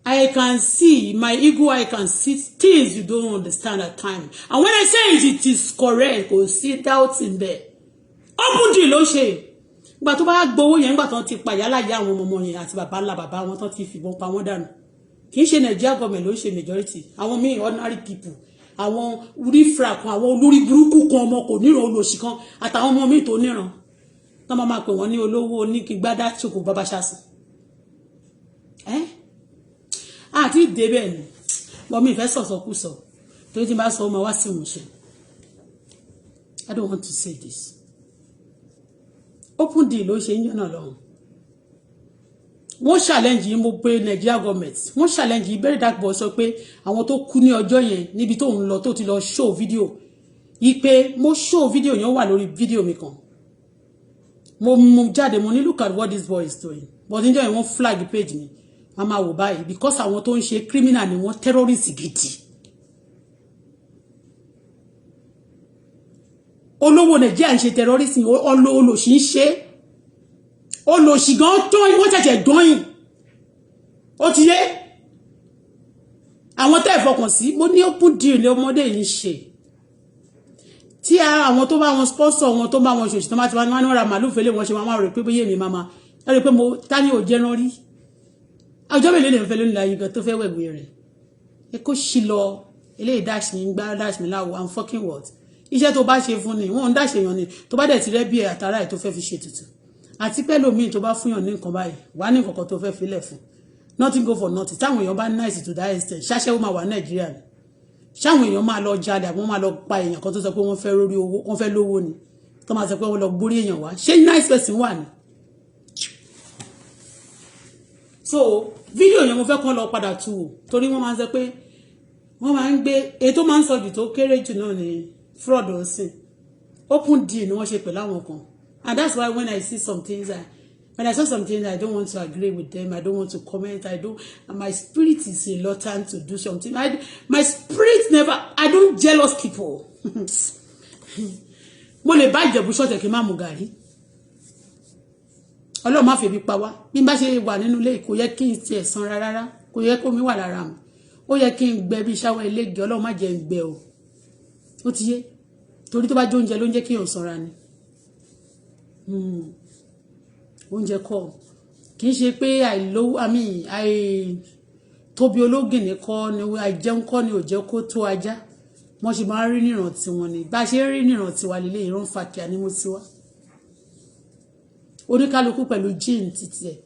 I can see my ego, I can see things you don't understand at time. And when I say it is correct, kò sí doubt in there. Open the ló ṣe. Ìgbà tó bá gbowó yẹn nígbà tó ti pa yálà ya àwọn ọmọ yẹn àti bàbá ńlá bàbá wọn tó ti fìbọn pa wọ́n dànù. Kì í ṣe Nigeria government ló ṣe majority. Àwọn míì ordinary people. Àwọn rifra kan, àwọn olórí burúkú kan ọmọ kò níran olóṣì kan àtàwọn ọmọ míì tó níran. Tán máa pè wọ́n ní olówó oníkigbádá tí kò bàbá ṣàṣì. Àti ìdébẹ̀ ni wọ́n mi fẹ́ sọ̀sọ̀kúsọ tó ti bá sọ ọmọ wá sí ìmúṣẹ. I don't want to say this. Open deal ló ṣe ń yànnà lọ́hùn. Wọ́n challenge yìí mo pé Nigeria government wọ́n challenge yìí bẹ́rẹ̀ dàgbọ́ sọ pé àwọn tó kú ní ọjọ́ yẹn níbi tó ń lọ tó ti lọ show video yìí pé mo show video yẹn wà lórí video mi kan. Mo jáde mo ní look at what this boy is doing but níjọ́ yẹn wọ́n flag page mi. Mama wò báyìí because àwọn tó ń ṣe criminal ni wọ́n terrorist gidi. Olówó Nàìjíríà ń ṣe terrorist olóṣì ń ṣe olóṣì gan tó wọ́n ṣẹ̀ṣẹ̀ dọ́yìn ó ti yé àwọn tẹ́ ìfọkàn sí mo ní open deal ní ọmọdé yìí ń ṣe tí àwọn tó bá wọn sponsor wọn tó bá wọn ṣòṣì tó bá ti wá ní wọ́n ra màálù fẹ́lẹ̀ wọ́n ṣe wọ́n máa rò pé bóyá èmi máa rí pé mo ta ní ò jẹ́rán rí ọjọ́ mélòó lè fẹ́ lónìí láyé gan tó fẹ́ wẹ̀gbẹ̀ rẹ̀ ẹ kó ṣì lọ eléyìí dash ní gbá dash mi láwo I'm fucking what iṣẹ́ tó bá ṣe fún ni wọ́n ń dash èèyàn ni tó bá dẹ̀ ti rẹ́ bí ẹ̀ àtàrà ẹ̀ tó fẹ́ fi ṣe tutù àti pẹ́lú mi tó bá fúnyàn ní nǹkan báyìí wà ní nǹkan tó fẹ́ filẹ̀ fún nothing go for nothing táwọn èèyàn bá nice to that extent ṣáṣẹ́ ó máa wà Nàìjíríà ni ṣáwọn èèyàn máa lọ jalè àbí wọ́n máa lọ pa èèyàn kan tó sọ pé wọ́n fẹ́ rórí owó wọ́n fẹ́ lówó ni tó máa sọ pé wọ́n lọ gbórí èèyàn wá ṣé nice person wà ni. So video yẹn mo fẹ́ kàn lọ padà tú o torí wọ́n máa ń sọ pé wọ́n máa ń gbé èyí tó máa ń sọ jù tó kéré jù náà ni fraud ó sìn open deal ni wọ́n ṣe pẹ̀lú àwọn kan and that's why when I see some things When I saw something, I don't want to agree with them. I don't want to comment. And my spirit is reluctant to do something. My spirit I don't jealous people. Mo lè bá Ìjẹ̀bú ṣọ̀tẹ̀ kí n má mu gàrí. Ọlọ́run má fi ebi pa wá. Bí n bá ṣe wà nínú ilé kò yẹ kí n tiẹ̀ sanra rárá. Kò yẹ kó mi wà lára mi. Ó yẹ kí n gbẹ bí ṣáwọ́ elége. Ọlọ́run má jẹ́ n gbẹ o. Ó ti yé. Torí tó bá jẹ oúnjẹ ló ń jẹ́ kí èèyàn sanra ni. Oúnjẹ kọ́. Kì í ṣe pé tóbi ológìnní kọ́ ni àìjẹun kọ́ ni ò jẹ́ kó tó ajá. Wọ́n ṣe máa ń rí nírántí wọn ni. Bá ṣe rí nírántí wa lélẹ̀ ìran fàkíà ni mo ti wá. Oníkálukú pẹ̀lú jíìn títí ẹ̀.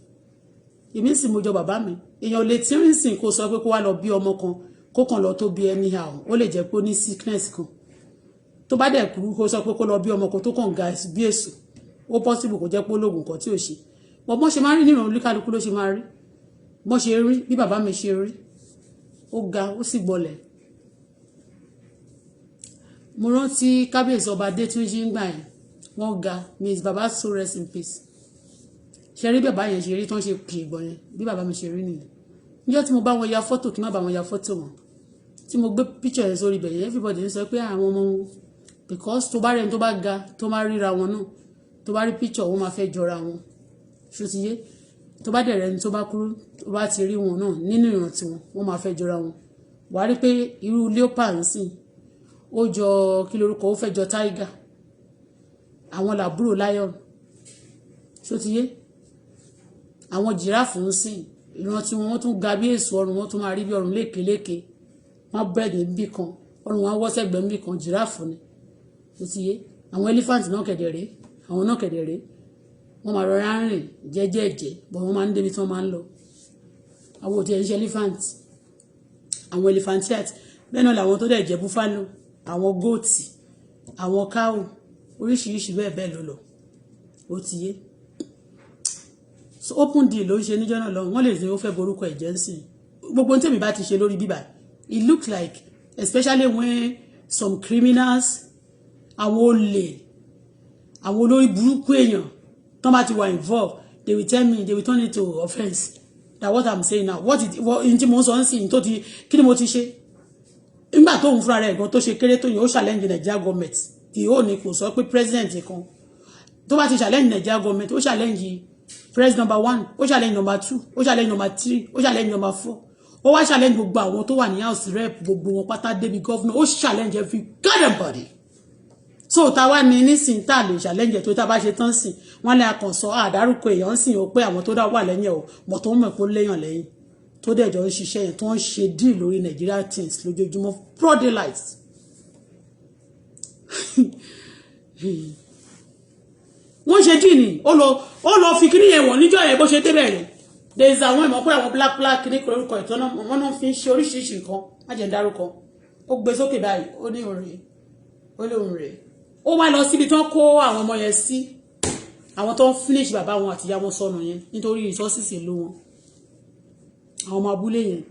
Èmi sì mo jọ bàbá mi. Èèyàn lè tí ń sìn kó sọ pé kó wá lọ bí ọmọ kan kó kàn lọ tó bí anyhow. Ó lè jẹ́ pé ó ní sickness kan. Tó bá dẹ̀ kú kó sọ pé kó lọ bí ọmọ kan tó kàn ga bí èso. Ó possible kó jẹ́ pé ológun kan tí ò ṣe. Bọ́n ṣe máa rí níran oníkálukú ló ṣe máa rí. Bọ́n ṣe rí bí bàbá mi ṣe rí. Ó ga ó sì gbọlẹ̀. Mo rántí kábíyèsí ọba Adétúnjí ń gbà yẹn. Wọ́n ga. Miss Baba so rest in peace. Ṣe rí bàbá yẹn ṣe rí tán ṣe pè gbọ́n yẹn. Bí bàbá mi ṣe rí nìyẹn. Níjọ́ tí mo bá wọn ya fọ́tò kí má bá wọn ya fọ́tò wọn. Tí mo gbé picture yẹn sórí bẹ̀yẹn everybody ń sọ pé àwọn ọmọ wọn because tó bá rẹ̀ tó bá ga tó máa ríra wọn náà tó bá rí picture wọn máa fẹ́ jọra wọn. Ṣó ti yé? Tó bá dẹ̀ rẹ̀ ni tó bá kúrú tó bá ti rí wọn náà nínú ìrántí wọn wọ́n máa fẹ́ jọra wọn. Wà á rí pé irú leopard ń sìn ó jọ kí lorúkọ ó fẹ́ jọ tiger. Àwọn làbúrò lion. Ṣó ti yé? Àwọn giraffe ń sìn ìrántí wọn tún ga bí èso ọrùn wọn tún máa rí bí ọrùn lékeleke. Wọ́n bed níbí kan ọrùn wọn wọ́ sẹ́gbẹ̀ẹ́ níbí kan giraffe ni. Ṣó ti yé? Àwọn elephant náà kẹ̀dẹ̀rẹ́ àwọn náà kẹ̀dẹ̀rẹ́ wọ́n máa rọra rìn jẹ́jẹ́jẹ́ bọ̀ wọ́n máa ń débi tí wọ́n máa ń lọ. Àwọn òtí ẹ̀ ń ṣe elephant àwọn elephantiat bẹ́ẹ̀ náà làwọn tó dẹ̀ jẹ́ buffalo àwọn goat àwọn cow oríṣiríṣi bẹ́ẹ̀ bẹ́ẹ̀ ló lọ. Ó ti yé? So open deal ló ń ṣe níjọ́ náà lọ́wọ́ wọ́n lè ṣe ó fẹ́ borúkọ ẹ̀jẹ̀ ń sìn. Gbogbo ohun tèmi bá ti ṣe lórí bíbá it looks like especially when some criminals àwọn olè àwọn olórí burúkú èèyàn tó bá ti wà involved they will tell me they will turn it to offense that what I'm saying now what in tí mo sọ ń sìn tó ti kí ni mo ti ṣe nígbà tó ń fúnra rẹ̀ gan tó ṣe kéré tó yẹn ó challenge Nigeria government tí ó ní kò sọ pé president kan tó bá ti challenge Nigeria government ó challenge president number 1 ó challenge number 2 ó challenge number 3 ó challenge number 4 ó wá challenge gbogbo àwọn tó wà ní house rep gbogbo wọn pátá débi governor ó challenge every goddamn so ta wá ní nísìn tá lè challenge tó tá bá ṣe tán sìn wọ́n lè àkànṣọ àdárúkọ èèyàn sìn ó pé àwọn tó dá wà lẹ́yìn o mọ̀ tó mọ̀ pé ó léyàn lẹ́yìn tó dẹ̀ jọ ń ṣiṣẹ́ yẹn tó ń ṣe deal lórí Nigeria things lójoojúmọ́ broad daylight wọ́n ṣe deal ni ó lọ fi kíní yẹn wọ̀n níjọ́ yẹn bó ṣe débẹ̀ rẹ̀ there is àwọn ìmọ̀ pé àwọn black kíní korúkọ ìtọ́nà wọ́n náà fi ń ṣe oríṣiríṣi nǹkan má jẹ́ dárúkọ ó gbé sókè báyìí ó ní orin ó lóhun rẹ̀ ó wá lọ síbi tó ń kó àwọn ọmọ yẹn sí àwọn tó ń finish bàbá wọn àti ìyá wọn sọnù yẹn nítorí resources èlò wọn àwọn ọmọ abúlé yẹn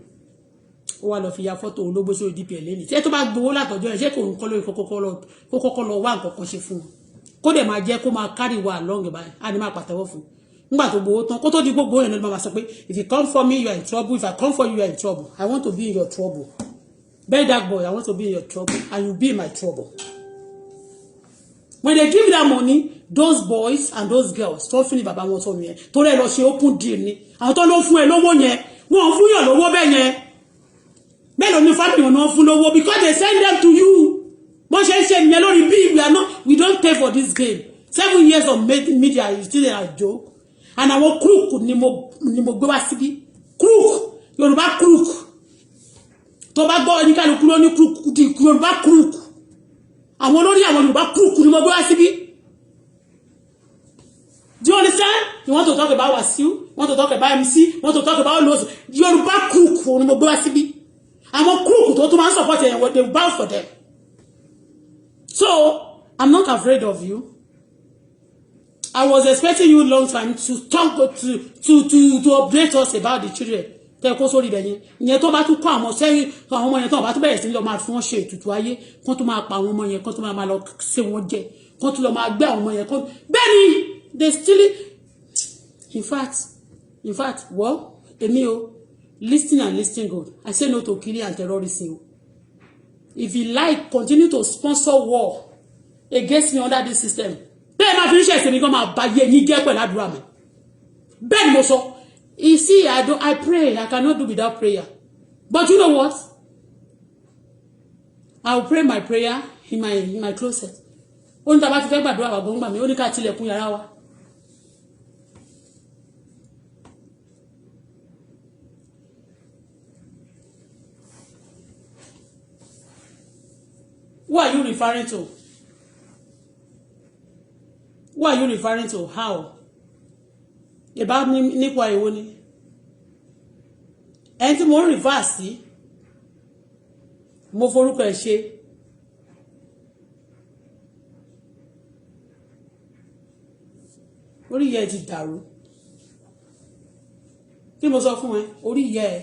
ó wá lọ fi ya fọ́tò ológbó sórí DPL lẹ́ni tí ẹ tó bá gbowó látọjọ́ ẹ̀ ṣé kò ń kọ́ lórí kó kọ́kọ́ lọ wá nǹkan kan ṣe fún wọn kó dẹ̀ máa jẹ́ kó máa carry wa along báyìí á ní máa pàtẹ́wọ́ fún nígbà tó gbowó tán kó tó di gbogbo yẹn ló máa sọ pé if you come for me you are in trouble if I come for you you are in trouble I want to be in your trouble bury that boy I want to be in your trouble and you be in my trouble. When they give that money, those boys and those girls tó fún ní bàbá wọn sọnù yẹn tó lè lọ ṣe open deal ni àwọn tó lọ fún ẹ lówó yẹn wọ́n fún yàn lówó bẹ́ẹ̀ yẹn bẹ́ẹ̀ ló ní family wọn náà fún lówó because they send them to you bó ṣe ń ṣe nìyẹn lórí bí we don't pay for this game 7 years of media is still a joke and àwọn crook ni mo gbé wá síbí crook Yorùbá crook tó bá gbọ́ oníkàlùkù ló ní crook di Yorùbá crook àwọn olórí àwọn Yorùbá crook ni mo gbé wá síbí. Do you understand? You want to talk about Wasiu? You want to talk about MC? You want to talk about those Yoruba crook for no go asibi. I'm a crook to man support them what they bow for them. So I'm not afraid of you. I was expecting you long time to talk to update us about the children. Tell ko sórí be yin. Ìyẹn tó bá tún kọ́ àwọn ṣe àwọn ọmọ yẹn tó bá tún bẹ̀rẹ̀ sí lọ máa fún wọn ṣe ètùtù ayé, kon tún máa pa àwọn ọmọ yẹn, kon tún máa lọ ṣe wọn jẹ, kon tún lọ máa gbé àwọn ọmọ yẹn kon. Bẹ́ẹ̀ni they still In fact, well, Emil, listen and listen good. I say no to killing and terrorism. If you like, continue to sponsor war against me under this system. Bẹ́ẹ̀ máa fi ń ṣe ẹ̀sìn mi gan máa bá yé yín jẹ́ pẹ̀lú àdúrà mi. Bẹ́ẹ̀ ni mo sọ. You see, I pray. I cannot do without prayer. But you know what? I will pray my prayer in my closet. Ó ní tá bá ti fẹ́ gbàdúrà wa gbọ́ngbà mi, ó ní ká tilẹ̀kùn yàrá wa. Who are you referring to? Who are you referring to? How? About nípa èwo ni? Ẹni tí mo ń reverse sí, mo forúkọ ẹ̀ ṣe. Orí ìyá ẹ ti dàrú. Kí mo sọ fún ẹ? Orí ìyá ẹ,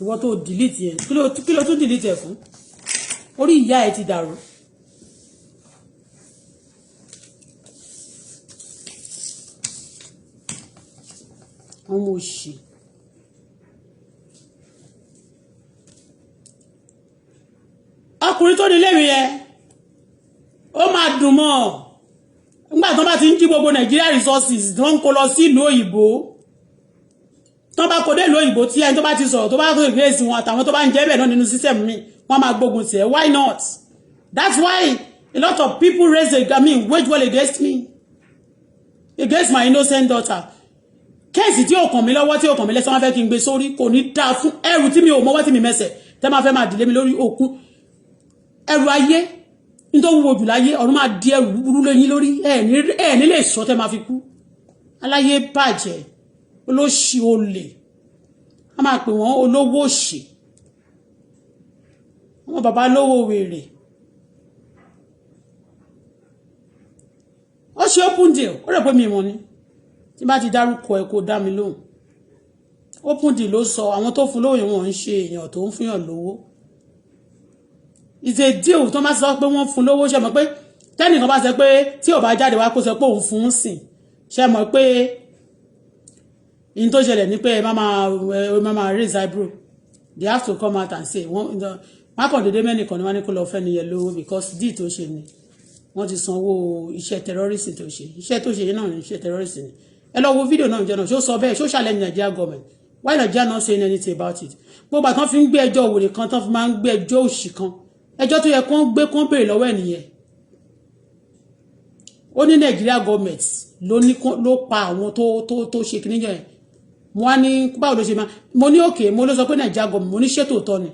ìwọ tó delete ẹ. Kí ló tún delete ẹ fún? Orí ìyá ẹ ti dàrú. Ọmọ òṣì. Ọkùnrin tó nílé mi yẹn, ó máa dùn mọ́ ọ. Nígbà tó bá ti ń jí gbogbo Nigeria resources tó ń kó lọ sí ìlú òyìnbó. Tó bá kó dé ìlú òyìnbó tí ẹni tó bá ti sọ̀rọ̀ tó bá kó ìgbésí wọn àtàwọn tó bá ń jẹ́ bẹ̀ náà nínú system mi, wọ́n máa gbógun tì ẹ́. Why not? That's why a lot of people wage war against me. Against my innocent daughter. Kéèsì tí ó kàn mí lọ́wọ́ tí ó kàn mí lẹ́sẹ̀ wọ́n fẹ́ kí n gbé sórí kò ní dáa fún ẹrù tí mi ò mọ́wọ́ tí mi mẹ́sẹ̀ tẹ́ máa fẹ́ máa dìlé mi lórí òkú. Ẹrù ayé nítorí wúwo jù láyé ọ̀run máa di ẹrù búburú lẹ́yìn lórí ẹ̀ nílé ìṣọ́ tẹ́ máa fi kú. Aláyé bàjẹ́ olóṣì olè a máa pè wọ́n olówó òṣì wọ́n bàbá lówó wèrè. Ó ṣe open deal ó rẹ̀ pé mi mọ̀ ni tí bá ti dárúkọ ẹ kó dá mi lóhùn. Open deal ló sọ àwọn tó fún lóhùn wọn ń ṣe èèyàn tó ń fúnyàn lówó. It's a deal tó máa sọ pé wọ́n fún lówó ṣe mọ̀ pé tẹ́nìkan bá sọ pé tí ò bá jáde wá kó sọ pé òun fún sìn ṣe mọ̀ pé in tó ṣẹlẹ̀ ní pé ẹ máa raise eyebrow. They have to come out and say wọ́n kàn dédé mẹ́nìkan ni wọ́n ní kó lọ fẹ́ niyẹn lówó because deal tó ṣe ni wọ́n ti sanwó iṣẹ́ terrorist tó ṣe iṣẹ́ tó ṣe náà ní iṣẹ́ terrorist ni. Ẹ lọ wo fídíò náà jẹ́ náà ṣó sọ bẹ́ẹ̀ ṣó challenge Nigeria government. Why Nigeria not saying anything about it? Gbogbo àtàn fi ń gbé ẹjọ́ òwèrè kan tán fi máa ń gbé ẹjọ́ òṣì kan ẹjọ́ tó yẹ kó gbé kó béèrè lọ́wọ́ ẹnìyẹn. Ó ní Nigeria government ló pa àwọn tó ṣe kìíní yẹn. Mo wá ní báwo ló ṣe máa mo ní òkè mo ló sọ pé Nigeria government mo ní ṣètò tọ́ ni.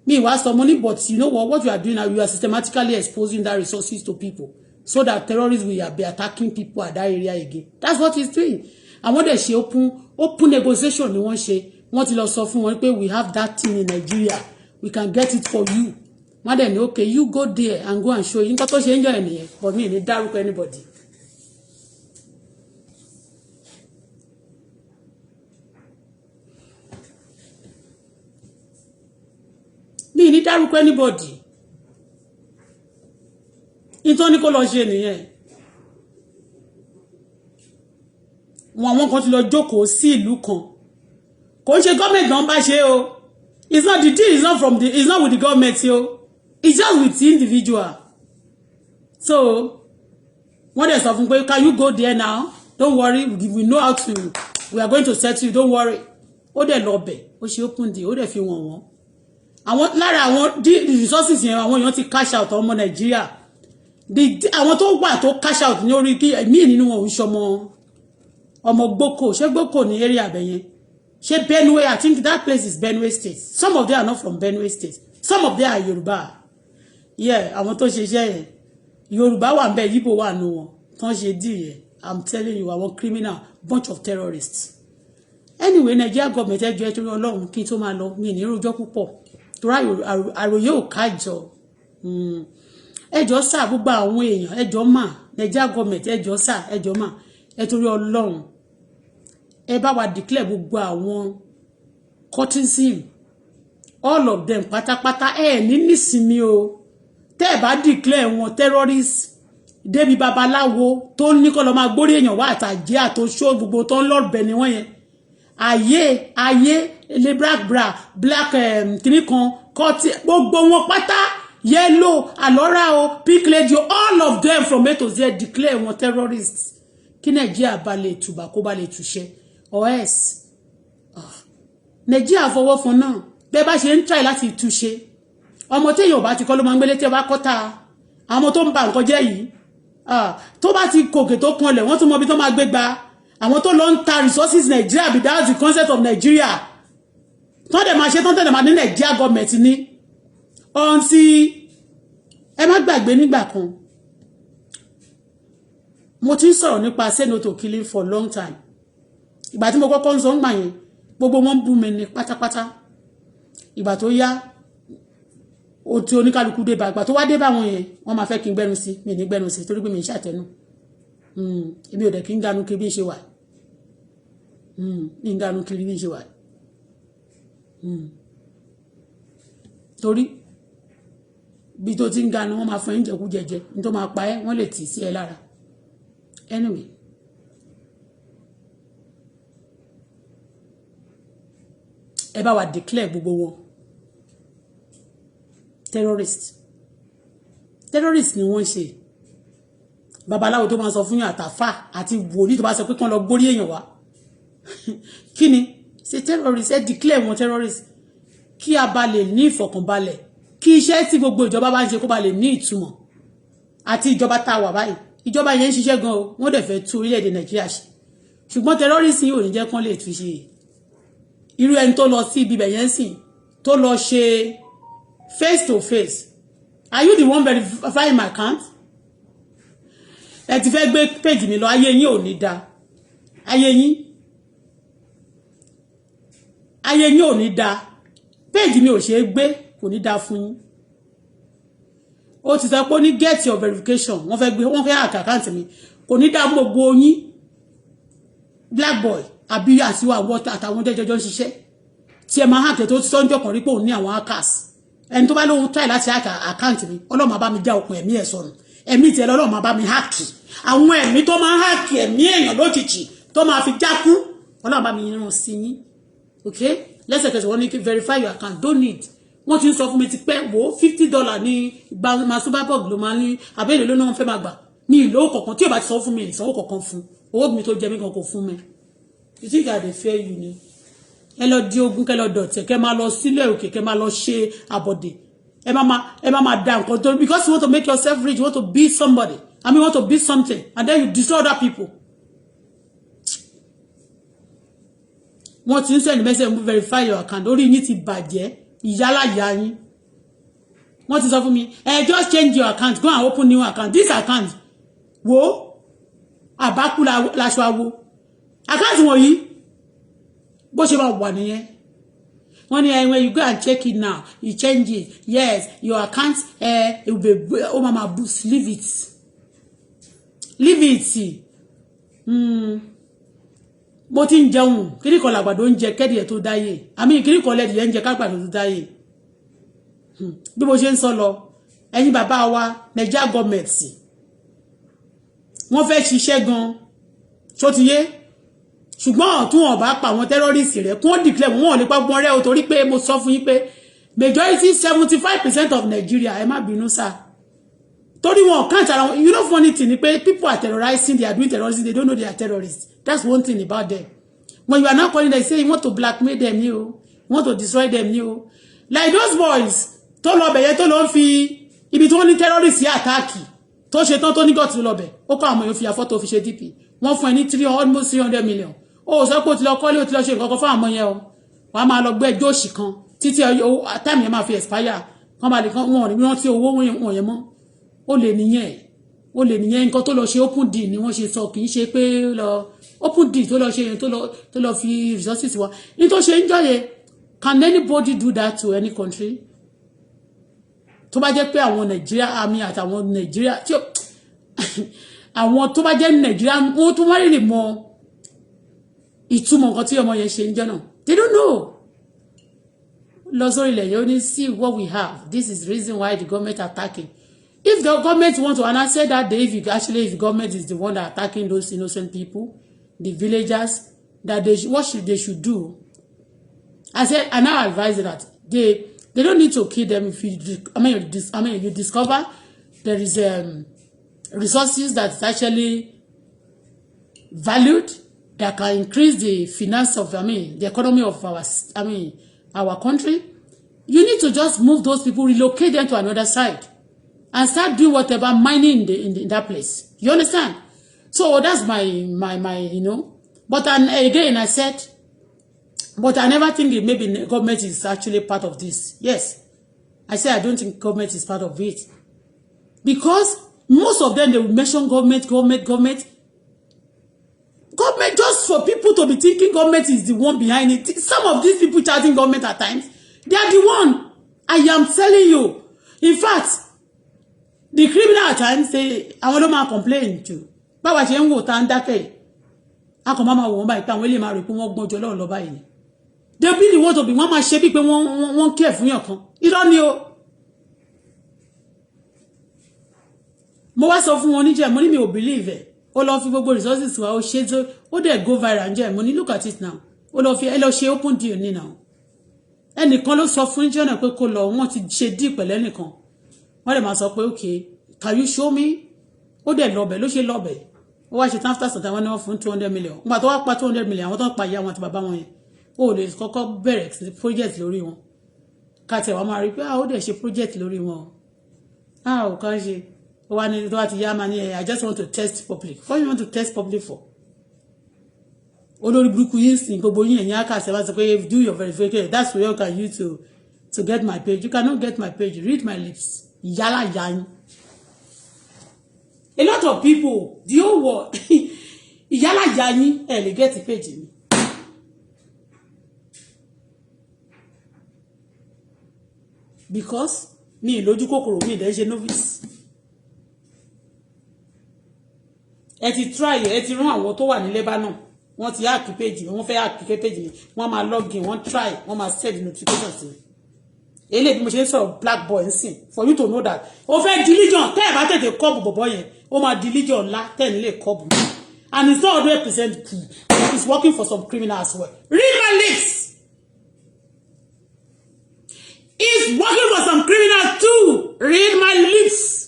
Me was some money, but you know what you are doing now? You are systematically exposing that resources to people so that terrorists will be attacking people at that area again. That's what he's doing. And when they say open negotiation, you want to lọ sọ fún wọn pé we have that thing in Nigeria. We can get it for you. Wọ́n dẹ̀ ní okay, you go there and go and show you. Nǹkan tó ṣe ń jọ ẹnìyẹn, but me ní dárúkọ anybody. Mi ní dárúkọ anybody. Ìtọ́ni kó lọ ṣe nìyẹn. Àwọn kan ti lọ jókòó sí ìlú kan. Kò ṣe government náà bá ṣe o. It's not the deal, it's not with the government o. It's just with the individual. So, wọ́n dẹ̀ sọ fún pé can you go there now? Don't worry, we know how to. We are going to settle you, don't worry. Ó dẹ̀ lọ bẹ̀, ó ṣe open deal, ó dẹ̀ fi wọ̀n. Àwọn lára àwọn resources yẹn àwọn èèyàn ti cash out ọmọ Nàìjíríà àwọn tó wà tó cash out ní orí kí ẹ̀mí nínú wọn ò ń ṣọmọ ọmọ gboko ṣé gboko ní area abẹ́yẹn ṣé Benue I think that place is Benue State some of them are not from Benue State some of them are Yoruba àwọn tó ṣe iṣẹ́ yẹn Yoruba wà ń bẹ Igbo wà nù wọn tán ṣe dì yẹn I'm telling you àwọn criminal bunch of terrorists anyway Nigeria government ẹjọ́ ẹjọ́ Ọlọ́run kí n tó máa lọ mi ní rojọ́ púpọ̀ àròyé ò kájọ ẹjọ́ sá gbogbo àwọn èèyàn ẹjọ́ mà Nigeria government ẹjọ́ sá ẹjọ́ mà ẹ torí Ọlọ́run ẹ bá wa declare gbogbo àwọn courtesan all of them pátápátá ẹ ní nísìmí o tẹ́ ẹ bá declare wọn terrorists débi babaláwo tó ní kó lọ máa gbórí èèyàn wá àtàjẹ́ àtòṣó gbogbo tó ń lọ́ọ̀bẹ ni wọ́n yẹn ayé le black kìnnì kan kọ́tì gbogbo wọn pátá yellow alora o pink lady all of them from A to Z declare wọn terrorists kí Nàìjíríà bá lè tùbà kó bá lè túṣẹ́ os Nàìjíríà fọwọ́ fún náà bẹ́ẹ̀ bá ṣe ń try láti túṣe ọmọ téèyàn bá ti kọ́ ló máa ń gbélé tí ẹ bá kọ́ta àwọn tó ń ba nǹkan jẹ́ yìí tó bá ti kòkè tó kanlẹ̀ wọ́n tún mọ ibi tó máa gbé gba àwọn tó lọ ń ta resources Nigeria without the consent of Nigeria tó dẹ̀ máa ṣe tó dẹ̀ máa ní Nigeria government ní ọ̀ǹtí ẹ má gbàgbé nígbà kan mo ti ń sọ̀rọ̀ nípa say no to killing for long time ìgbà tí mo kọ́kọ́ ń sọ ń gbà yẹn gbogbo wọn bú mi ní pátápátá ìgbà tó yá o tí oníkálukú dé bá ìgbà tó wá dé bá wọn yẹn wọ́n máa fẹ́ kí n gbẹ́nu sí mi ní gbẹ́nu sí torí pé mi ń ṣàtẹnu èmi ò dẹ̀ kí n ganu kiri bí ń ṣe wà ń ganu kiri bí ń ṣe wà torí bí tó ti ń ganu wọ́n máa fún ẹ ń jẹ̀kú jẹjẹ ní tó máa pa ẹ́ wọ́n lè tì sí ẹ lára anyway ẹ bá wa declare gbogbo wọn terrorist ni wọ́n ṣe babaláwo tó máa sọ fún yín àtàfà àti wòlíì tó bá sọ pé kán lọ gbórí èèyàn wá kí ni ṣe terrorist ẹ declare wọn terrorist kí a bá lè ní ìfọ̀kànbalẹ̀ kí iṣẹ́ tí gbogbo ìjọba bá ń ṣe kó bá lè ní ìtumọ̀ àti ìjọba tá a wà báyìí ìjọba yẹn ń ṣiṣẹ́ gan o wọ́n dẹ̀ fẹ́ tú orílẹ̀-èdè Nàìjíríà ṣe ṣùgbọ́n terrorist yìí ò ní jẹ́ kán lè tú ṣe irú ẹni tó lọ sí ibi bẹ̀ yẹn sìn tó lọ ṣe face to face are you the one verifying my account ẹ ti fẹ́ gbé page mi lọ ayé yín ò ní da ayé yín ò ní da page mi ò ṣe é gbé kò ní da fún yín ó ti sọ pé ó ní get your verification wọ́n fẹ́ hack account mi kò ní da gbogbo yín black boy àbí àtiwá àtàwọn jẹjọjọ ń ṣiṣẹ́ tí ẹ máa hack tó ti sọ́njọ́ kan rí pé òun ní àwọn hackers ẹni tó bá lóhun try láti hack account mi Ọlọ́run bá mi já okùn ẹ̀mí ẹ̀ sọnù ẹ̀mí tí Ọlọ́run bá mi hack àwọn ẹ̀mí tó máa hack ẹ̀mí èèyàn lójijì tó máa fi jákú Ọlọ́run bá mi rán sí yín okay lẹ́sẹ̀kẹsẹ̀ wọ́n ní kí verify your account don't need wọ́n ti ń sọ fún mi ti pẹ́ wo $50 ní masubabog ló máa ní abẹ́lẹ̀ ló náà fẹ́ máa gbà ní ìlú kọ̀ọ̀kan tí ò bá ti sọ fún mi ìsanwó kọ̀ọ̀kan fún owó mi tó jẹ mí kan kò fún mi you think I dey fear you ni ẹ lọ di ogun kẹ lọ dọ̀tẹ̀ kẹ máa lọ sílẹ̀ òkè kẹ máa lọ ṣe àbọ̀dè ẹ máa da nǹkan tó because you want to make yourself rich you want to be somebody you want to be something and then you destroy other people. wọ́n ti ń send message verify your account orí yín ti bàjẹ́ ìyálàyà yín wọ́n ti sọ fún mi just change your account go and open new account this account wo àbákú laṣọ awo account wọ̀nyí bó ṣe máa wà nìyẹn wọ́n ní when you go and check it now you change it yes your account it will be mama boost leave it mo ti ń jẹun kiri kan làgbàdo ń jẹ kẹ́dì ẹ̀ tó dáyé àmì kiri kan lẹ́dì ẹ̀ ń jẹ kágbàdo tó dáyé bí mo ṣe ń sọ lọ ẹ̀yin bàbá wa Nigeria government wọ́n fẹ́ ṣiṣẹ́ gan ṣó ti yé ṣùgbọ́n tún wọn bá pa àwọn terrorists rẹ̀ kún ó declare wọn ò lè pa gbọ́n rẹ̀ o torí pé mo sọ fún yín pé majority 75% of Nigeria ẹ má bínú sá torí wọn kàn tara wọn you know funny thing ni pé people are terrorizing they are doing terrorism they don't know they are terrorists that's one thing about them when you are now calling them say you want to blackmail them you want to destroy them you like those boys tó lọ bẹ̀yẹ tó lọ ń fi ibi tí wọ́n ní terrorists yà àtàkì tó ṣe tán tó ní gọ́ọ̀tì lọ bẹ̀ ó kọ́ àwọn èèyàn fi àfọ́tò fi ṣe dp wọ́n fún ẹ ní almost 300 million ó sọ pé ó ti lọ kọ́lé ó ti lọ ṣe nǹkan kan fún àwọn yẹn o wàá máa lọ gbé ẹjọ́ òṣì kan títí time yẹn máa fi expire kan bá lè kan wọn ò ní rántí owó wọn yẹn mọ́ ó lè nìyẹn nǹkan tó lọ ṣe open deal ni wọ́n ṣe sọ kì í ṣe pé lọ open deal tó lọ ṣe yẹn tó lọ fi resources wa ní tó ṣe ń jọyẹ can anybody do that to any country tó bá jẹ́ pé àwọn Nàìjíríà àmì àtàwọn Nàìjíríà tí àwọn tó bá jẹ́ Nàìjíríà wọ́n tó wá rí mọ ìtumọ̀ nǹkan tí ọmọ yẹn ṣe ń jẹ́ náà they don't know lọ sórí ilẹ̀ yẹn ó ní see what we have this is the reason why the government attacking If the government want to, and I said that day, if the government is the one that attacking those innocent people, the villagers, that they should do. I said, and I advise that they don't need to kill them if you you discover there is resources that is actually valued that can increase the finance of the economy of our country. You need to just move those people, relocate them to another side, and start doing whatever mining in that place. You understand? So that's my But again, I said, but I never think it maybe government is actually part of this. Yes, I say I don't think government is part of it, because most of them, they will mention government just for people to be thinking government is the one behind it. Some of these people charging government at times, they are the one. I am telling you. In fact, the criminal at times say, I want to complain too. But what you want to dákẹ́. Ako mama wo ba ipa wọ́n lè máa rò pé wọ́n gbọ́n jọ lọ́run lọ báyìí. They be the one to be wọ́n máa ṣe bí pé wọ́n care fún yan kan. Irọ́ ni o. Mo wá sọ fún wọn níjẹ́ mo ní mi ò believe ẹ̀. Ó lọ fi gbogbo resources wa ó ṣe tó ó dẹ̀ go viral níjẹ́ mo ní look at it now. Ó lọ fi ẹ lọ ṣe open deal ní now. Ẹnìkan ló sọ fún níjẹ́ náà pé kó lọ wọ́n ti ṣe deal pẹ̀lú ẹnìkan. Wọ́n lè máa sọ pé okay, can you show me? Ó dẹ̀ lọ bẹ̀ ló ṣe lọ bẹ̀. Ó wá ṣe tán after some time wọ́n ní wọ́n fún 200 million. Nígbà tó wá pa 200 million àwọn tó ń pa ìyá wọn àti bàbá wọn yẹn. Ó lè kọ́kọ́ bẹ̀rẹ̀ project lórí wọn. Ká tẹ̀ wá máa rí pé ó dẹ̀ ṣe project lórí wọn. Ó kàn ṣe. Ó wá ní tó wá ti yá máa ní I just want to test public. What you want to test public for? Olórí burúkú yín sìn gbogbo yín ẹ̀yìn àkàṣẹ wá sọ pé do your verification. That's where you can use to get my page. You cannot get my page. Read my lips. Yálà yá yín. A lot of people, the whole world, yálà yá yín ẹ lè get the page mi. Because mi lójú kòkòrò mi dẹ̀ ṣe novice. Ẹ ti try ẹ ti rán àwọn tó wà ní Lebanon. Wọ́n ti hack page mi, wọ́n fẹ́ hack page mi. Wọ́n máa login, wọ́n try, wọ́n máa send notification sí mi. Ele bí mo ṣe sọ black boy nsìn for you to know that. Ó fẹ́ diligent tẹ́ bá tètè kọ́bù bọ̀bọ̀ yẹn. Ó máa diligent ńlá tẹ́ ní lè kọ́bù. And it's not 100% good. It's working for some criminal as well. Read my lips. It's working for some criminals too. Read my lips.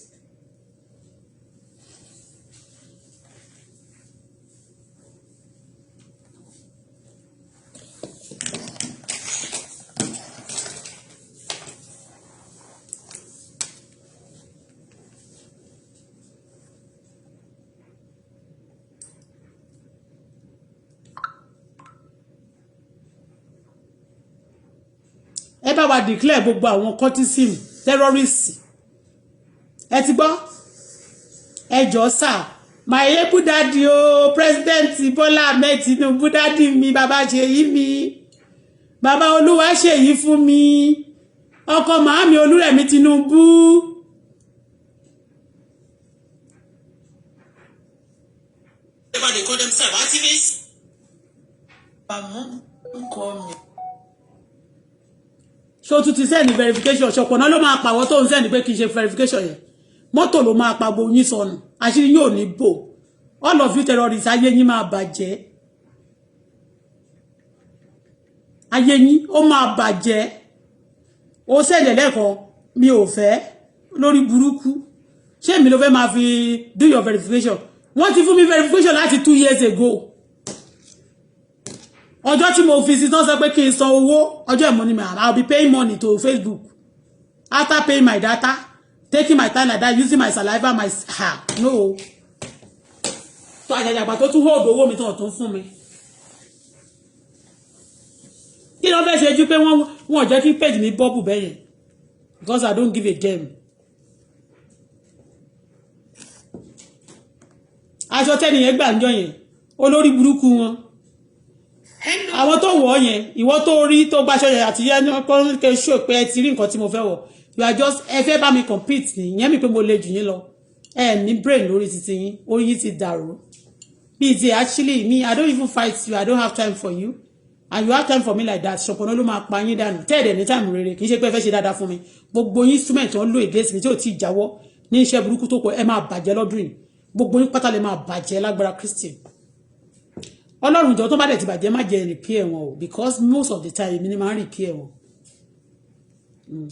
Ẹ bá wa declare gbogbo àwọn cultism terrorists. Ẹ ti gbọ́? Ẹ jọ̀ọ́ sà. My able daddy o President Bola Ahmed Tinubu daddy mi bàbá ṣe yí mi. Bàbá Olúwa ṣe yí fún mi. Ọkọ màámi Olúrẹ̀mí Tinubu. They call themselves activists. So to send the verification ṣọ̀pọ̀ náà ló máa pa àwọn tó ń send pé kì í ṣe verification yẹn mọ́tò ló máa pa gbogbo yín sọnù àṣírí yóò ní bò all of you terrorists ayé yín máa bàjẹ́ ayé yín ó máa bàjẹ́ ó send lẹ́ẹ̀kan mi ò fẹ́ lórí burúkú ṣé mi ló fẹ́ máa fi do your verification wọ́n ti fún mi verification láti 2 years ago. Ọjọ́ tí mo fi sí tán sọ pé kí n san owó ọjọ́ ìmọ̀ ni I'll be paying money to Facebook after paying my data taking my time like that using my saliva my no tó àjàjàgbà tó tún hold owó mi tán fún mi kí ló fẹ́ ṣe ju pé wọ́n jẹ́ kí page mi bọ́bù bẹ́yẹn because I don't give a damn. Aṣọ tẹ́niyẹn gbà ń jọ yẹn olórí burúkú wọn àwọn tó wọ̀ yẹn ìwọ tó rí tó gbàṣọ yẹn àti yẹn kan ke show pé ẹ ti rí nǹkan tí mo fẹ́ wọ̀ you are just ẹ fẹ́ bá mi compete ni yẹn mi pé mo le jù yín lọ ẹ ní brain lórí títí yín orí yín ti dàrú bí ti actually me I don't even fight you I don't have time for you and you have time for me like that ṣọ̀pọ̀nà ló máa pa yín dànù tẹ́ẹ̀dẹ̀ ní time rere kì í ṣe pé ẹ fẹ́ ṣe dáadáa fún mi gbogbo instrument wọn lò against mi tí ò tí ì jáwọ́ ní iṣẹ́ burúkú tó pọ̀ ẹ máa bàjẹ́ lọ́dún yìí gbogbo yín pátá lè máa bàjẹ́ lágbára Kristi Ọlọ́run jọ tó bá dẹ̀ ti bàjẹ́ má jẹ́ repair wọn o because most of the time èmi ni máa ń repair wọn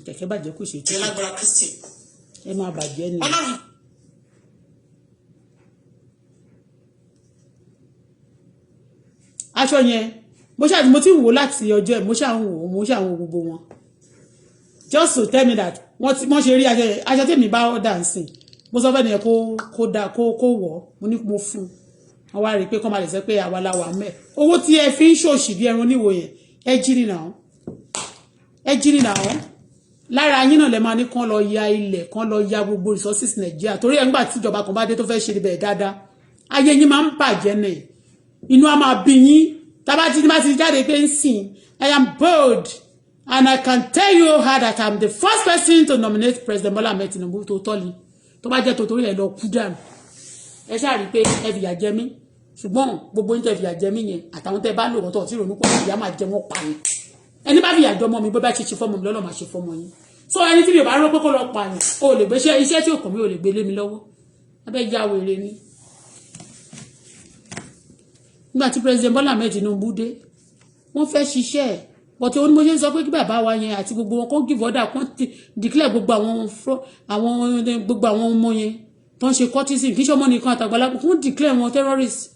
kẹ̀kẹ́ bàjẹ́ kò ṣe tó lágbára Kristi ẹ máa bàjẹ́ ni aṣọ yẹn mo ti wò láti ọjọ́ ẹ̀ mo ṣáà ń wò gbogbo wọn just to tell me that wọ́n ṣe rí aṣọ tèmi bá ọ̀dà ń sìn mo sọ fẹ́ nìyẹn kó wọ̀ mo ní mo fún wọ́n wá rí i pé kọ́ máa lè sọ pé àwa la wà mẹ́ owó tí ẹ fi ń ṣòṣì bí ẹran níwò yẹn ẹ jírí náà lára yín náà lè máa ní kán lọ ya ilẹ̀ kán lọ ya gbogbo resources Nàìjíríà torí ẹ̀ ń gbà tí ìjọba kan bá dé tó fẹ́ ṣe ibẹ̀ dáadáa ayé yín máa ń bàjẹ́ náà inú á máa bí yín tábà tí bá ti jáde pé ń sìn I am bold and I can tell you how that I'm the first person to nominate President Bola Ahmed Tinubu tó tọ́lì tó bá jẹ́ torí ẹ̀ lọ kú dànù ẹ ṣáà rí i pé ẹ fìyà jẹ mí ṣùgbọ́n gbogbo yín tẹ́ fìyà jẹ mí yẹn àtàwọn tẹ́ bá lò wọ́n tó ti ronú pọ̀ ìyá máa jẹ wọ́n pa ni ẹni bá fìyà jọ ọmọ mi bó bá ṣe fọ́mọ mi lọ́lọ́ máa ṣe fọ́mọ yín so ẹni tí mi ò bá rọ́ pé kó lọ pààyàn o lè gbé iṣẹ́ tí ò kàn mí ò lè gbé lé mi lọ́wọ́ abẹ́ já wèrè ni nígbà tí President Bola Ahmed Tinubu dé wọ́n fẹ́ ṣiṣẹ́ but ó ní mo ṣe ń sọ pé kí bàbá wa yẹn àti gbogbo wọn kó give order kó declare gbogbo àwọn ọmọ yẹn tó ń ṣe courtesan kí sọmọ nìkan àtàgbàlagbà kó declare wọn terrorist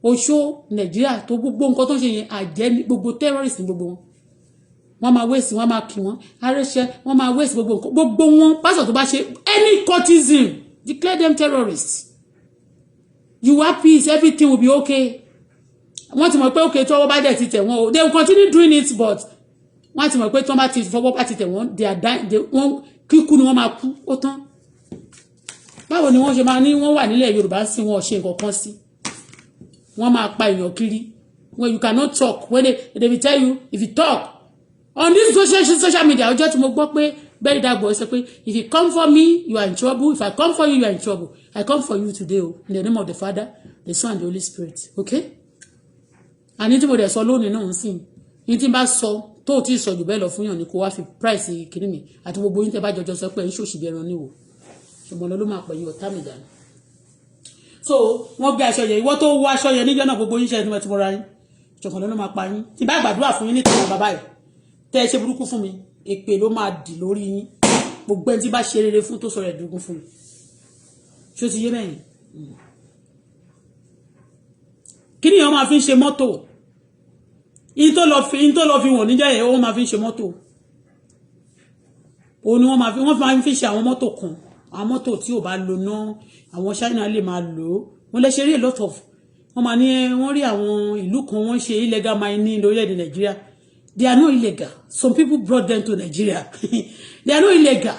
oṣó Nàìjíríà tó gbogbo nǹkan tó ń ṣe yẹn àjẹ́ gbogbo terrorist ní gbogbo wọn wọ́n máa wéèsì wọ́n máa kí wọn arẹ́ṣẹ́ wọ́n máa wéèsì gbogbo wọn pásọ̀ tó bá ṣe any courtesan declare them terrorists you have peace everything will be okay wọ́n ti mọ̀ pé okay tọ́wọ́ bá dẹ̀ ti tẹ̀ wọ́n o they will continue doing it but wọ́n ti mọ̀ pé tọ́wọ́ bá ti fọwọ́ bá ti tẹ̀ wọ́n they are dying wọ́n kíkú ni wọ́n máa kú ó tán báwo ni wọ́n ṣe máa ní wọ́n wà nílẹ̀ Yorùbá sí wọn ṣe nǹkan kan sí wọ́n máa pa èèyàn kiri when you cannot talk when they will tell you if you talk on this social media ọjọ́ tí mo gbọ́ pé very dark boy sọ pé if you come for me you are in trouble if I come for you you are in trouble I come for you today o in the name of the Father the Son and the Holy Spirit okay àní tí mo dẹ̀ sọ lónìí náà ń sìn ní tí n bá sọ tó o ti sọ jù bẹ́ẹ̀ lọ fún yàn ni kó wá fi price kiri mi àti gbogbo yín tẹ́ bá jọjọ sọ pé ń ṣòṣì bí ẹran níwò ṣùgbọ́n ló máa pẹ̀yìn ọ̀tá mi dànù so wọ́n gbé aṣọ yẹn ìwọ tó wọ aṣọ yẹn níjọ́ náà gbogbo yín ṣe ẹni tí mo ra yín ṣùgbọ́n ló máa pa yín tí bá gbàdúrà fún yín nítorí bàbá yìí tẹ́ ẹ ṣe burúkú fún mi èpè ló máa dì lórí yín gbogbo ẹni tí bá ṣe rere fún tó sọ̀rọ̀ ẹ̀dùnkún fún mi ṣó ti yé mẹ́yìn kí ni wọ́n máa fi ń ṣe mọ́tò in tó lọ fi wọ̀n níjẹ́ yẹn wọ́n máa fi ń ṣe mọ́tò òun ni wọ́n máa fi ṣe àwọn mọ́tò kan àwọn mọ́tò tí ò bá lò ná àwọn China lè máa lò ó wọ́n lè ṣe rí a lot of wọ́n máa ní wọ́n rí àwọn ìlú kan wọ́n ṣe illegal mining lórílẹ̀‐èdè Nàìjíríà they are not illegal some people brought them to Nigeria they are not illegal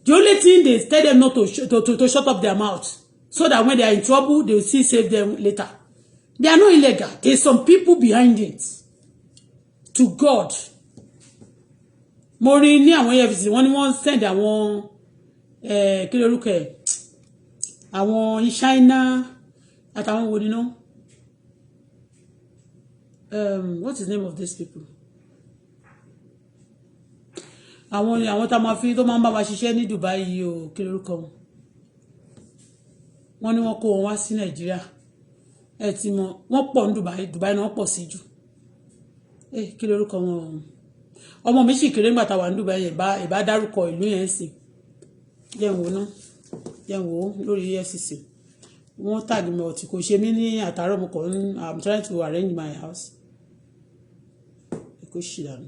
the only thing they tell them not to shut up their mouth so that when they are in trouble they will still save them later. They are not illegal. There's some people behind it. To God. Mo rí ní àwọn EFCC wọ́n ní wọ́n send àwọn kí ló rúkọ ẹ̀ àwọn China àtàwọn wo ni no what is the name of these people? Àwọn tá máa fi tó máa ń bá wa ṣiṣẹ́ ní Dubai yìí o kí ló rúkọ wọn. Wọ́n ní wọ́n kó wọn wá sí Nàìjíríà. Ẹ ti mọ̀ wọ́n pọ̀ ní Dubai náà wọ́n pọ̀ sí jù kí lórúkọ wọn ọmọ mi sì kéré nígbà táwa ní Dubai yẹn ìbá dárúkọ ìlú yẹn sí yẹn wò lórí EFCC wọ́n tàgì mi ọ̀tí kò ṣe mí ní àtàrọ̀ mo kàn I'm trying to arrange my house kò ṣì dànù.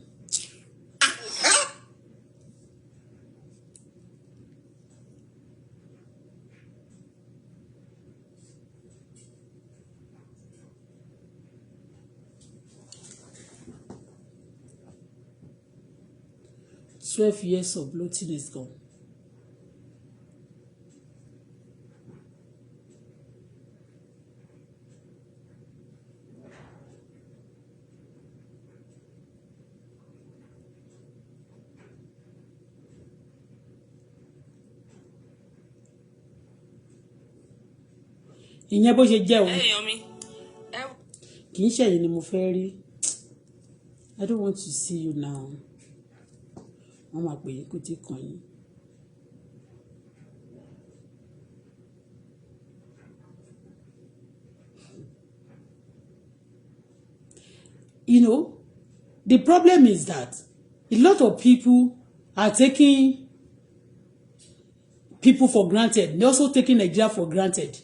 12 years of bloating is gone. Ìyẹn bó ṣe jẹ́ o kì í ṣe ẹ̀yin ni mo fẹ́ rí. I don't want to see you now. Wọ́n máa pè é kó tí kàn yín. you know, the problem is that a lot of people are taking people for granted. They're also taking Nigeria for granted.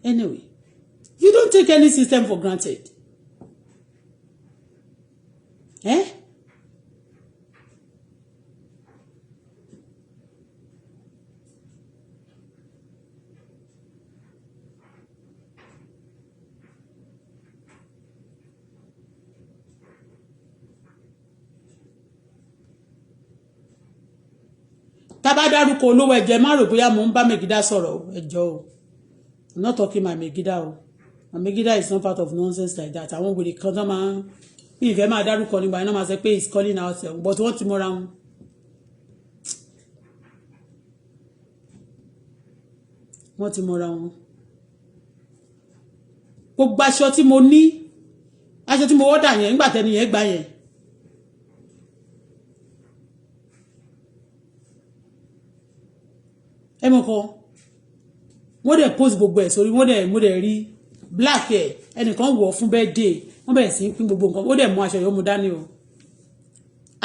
Anyway, you don't take any system for granted. Eh? Tá bá dárúkọ olówó ẹ̀jẹ̀ má rò bóyá mo ń bá Megida sọ̀rọ̀ ẹjọ́ o. I'm not talking my Megida o. My Megida is not part of nonsense like that. Àwọn wèrè kan tó máa ń bí ìfẹ́ máa dárúkọ nígbà iná máa sọ pé he's calling out but wọ́n ti mọ́ra wọn. Wọ́n ti mọ́ra wọn. Gbogbo aṣọ tí mo ní aṣọ tí mo wọ́dà yẹn nígbà tẹ́ni yẹn gbà yẹn. Ẹ mọ̀ kọ́ wọ́n dẹ̀ post gbogbo ẹ̀ sórí mo dẹ̀ rí black ẹ̀ ẹnìkan wọ̀ fún birthday wọ́n bẹ̀rẹ̀ sí pín gbogbo nǹkan ó dẹ̀ mú aṣọ yẹn mú dání o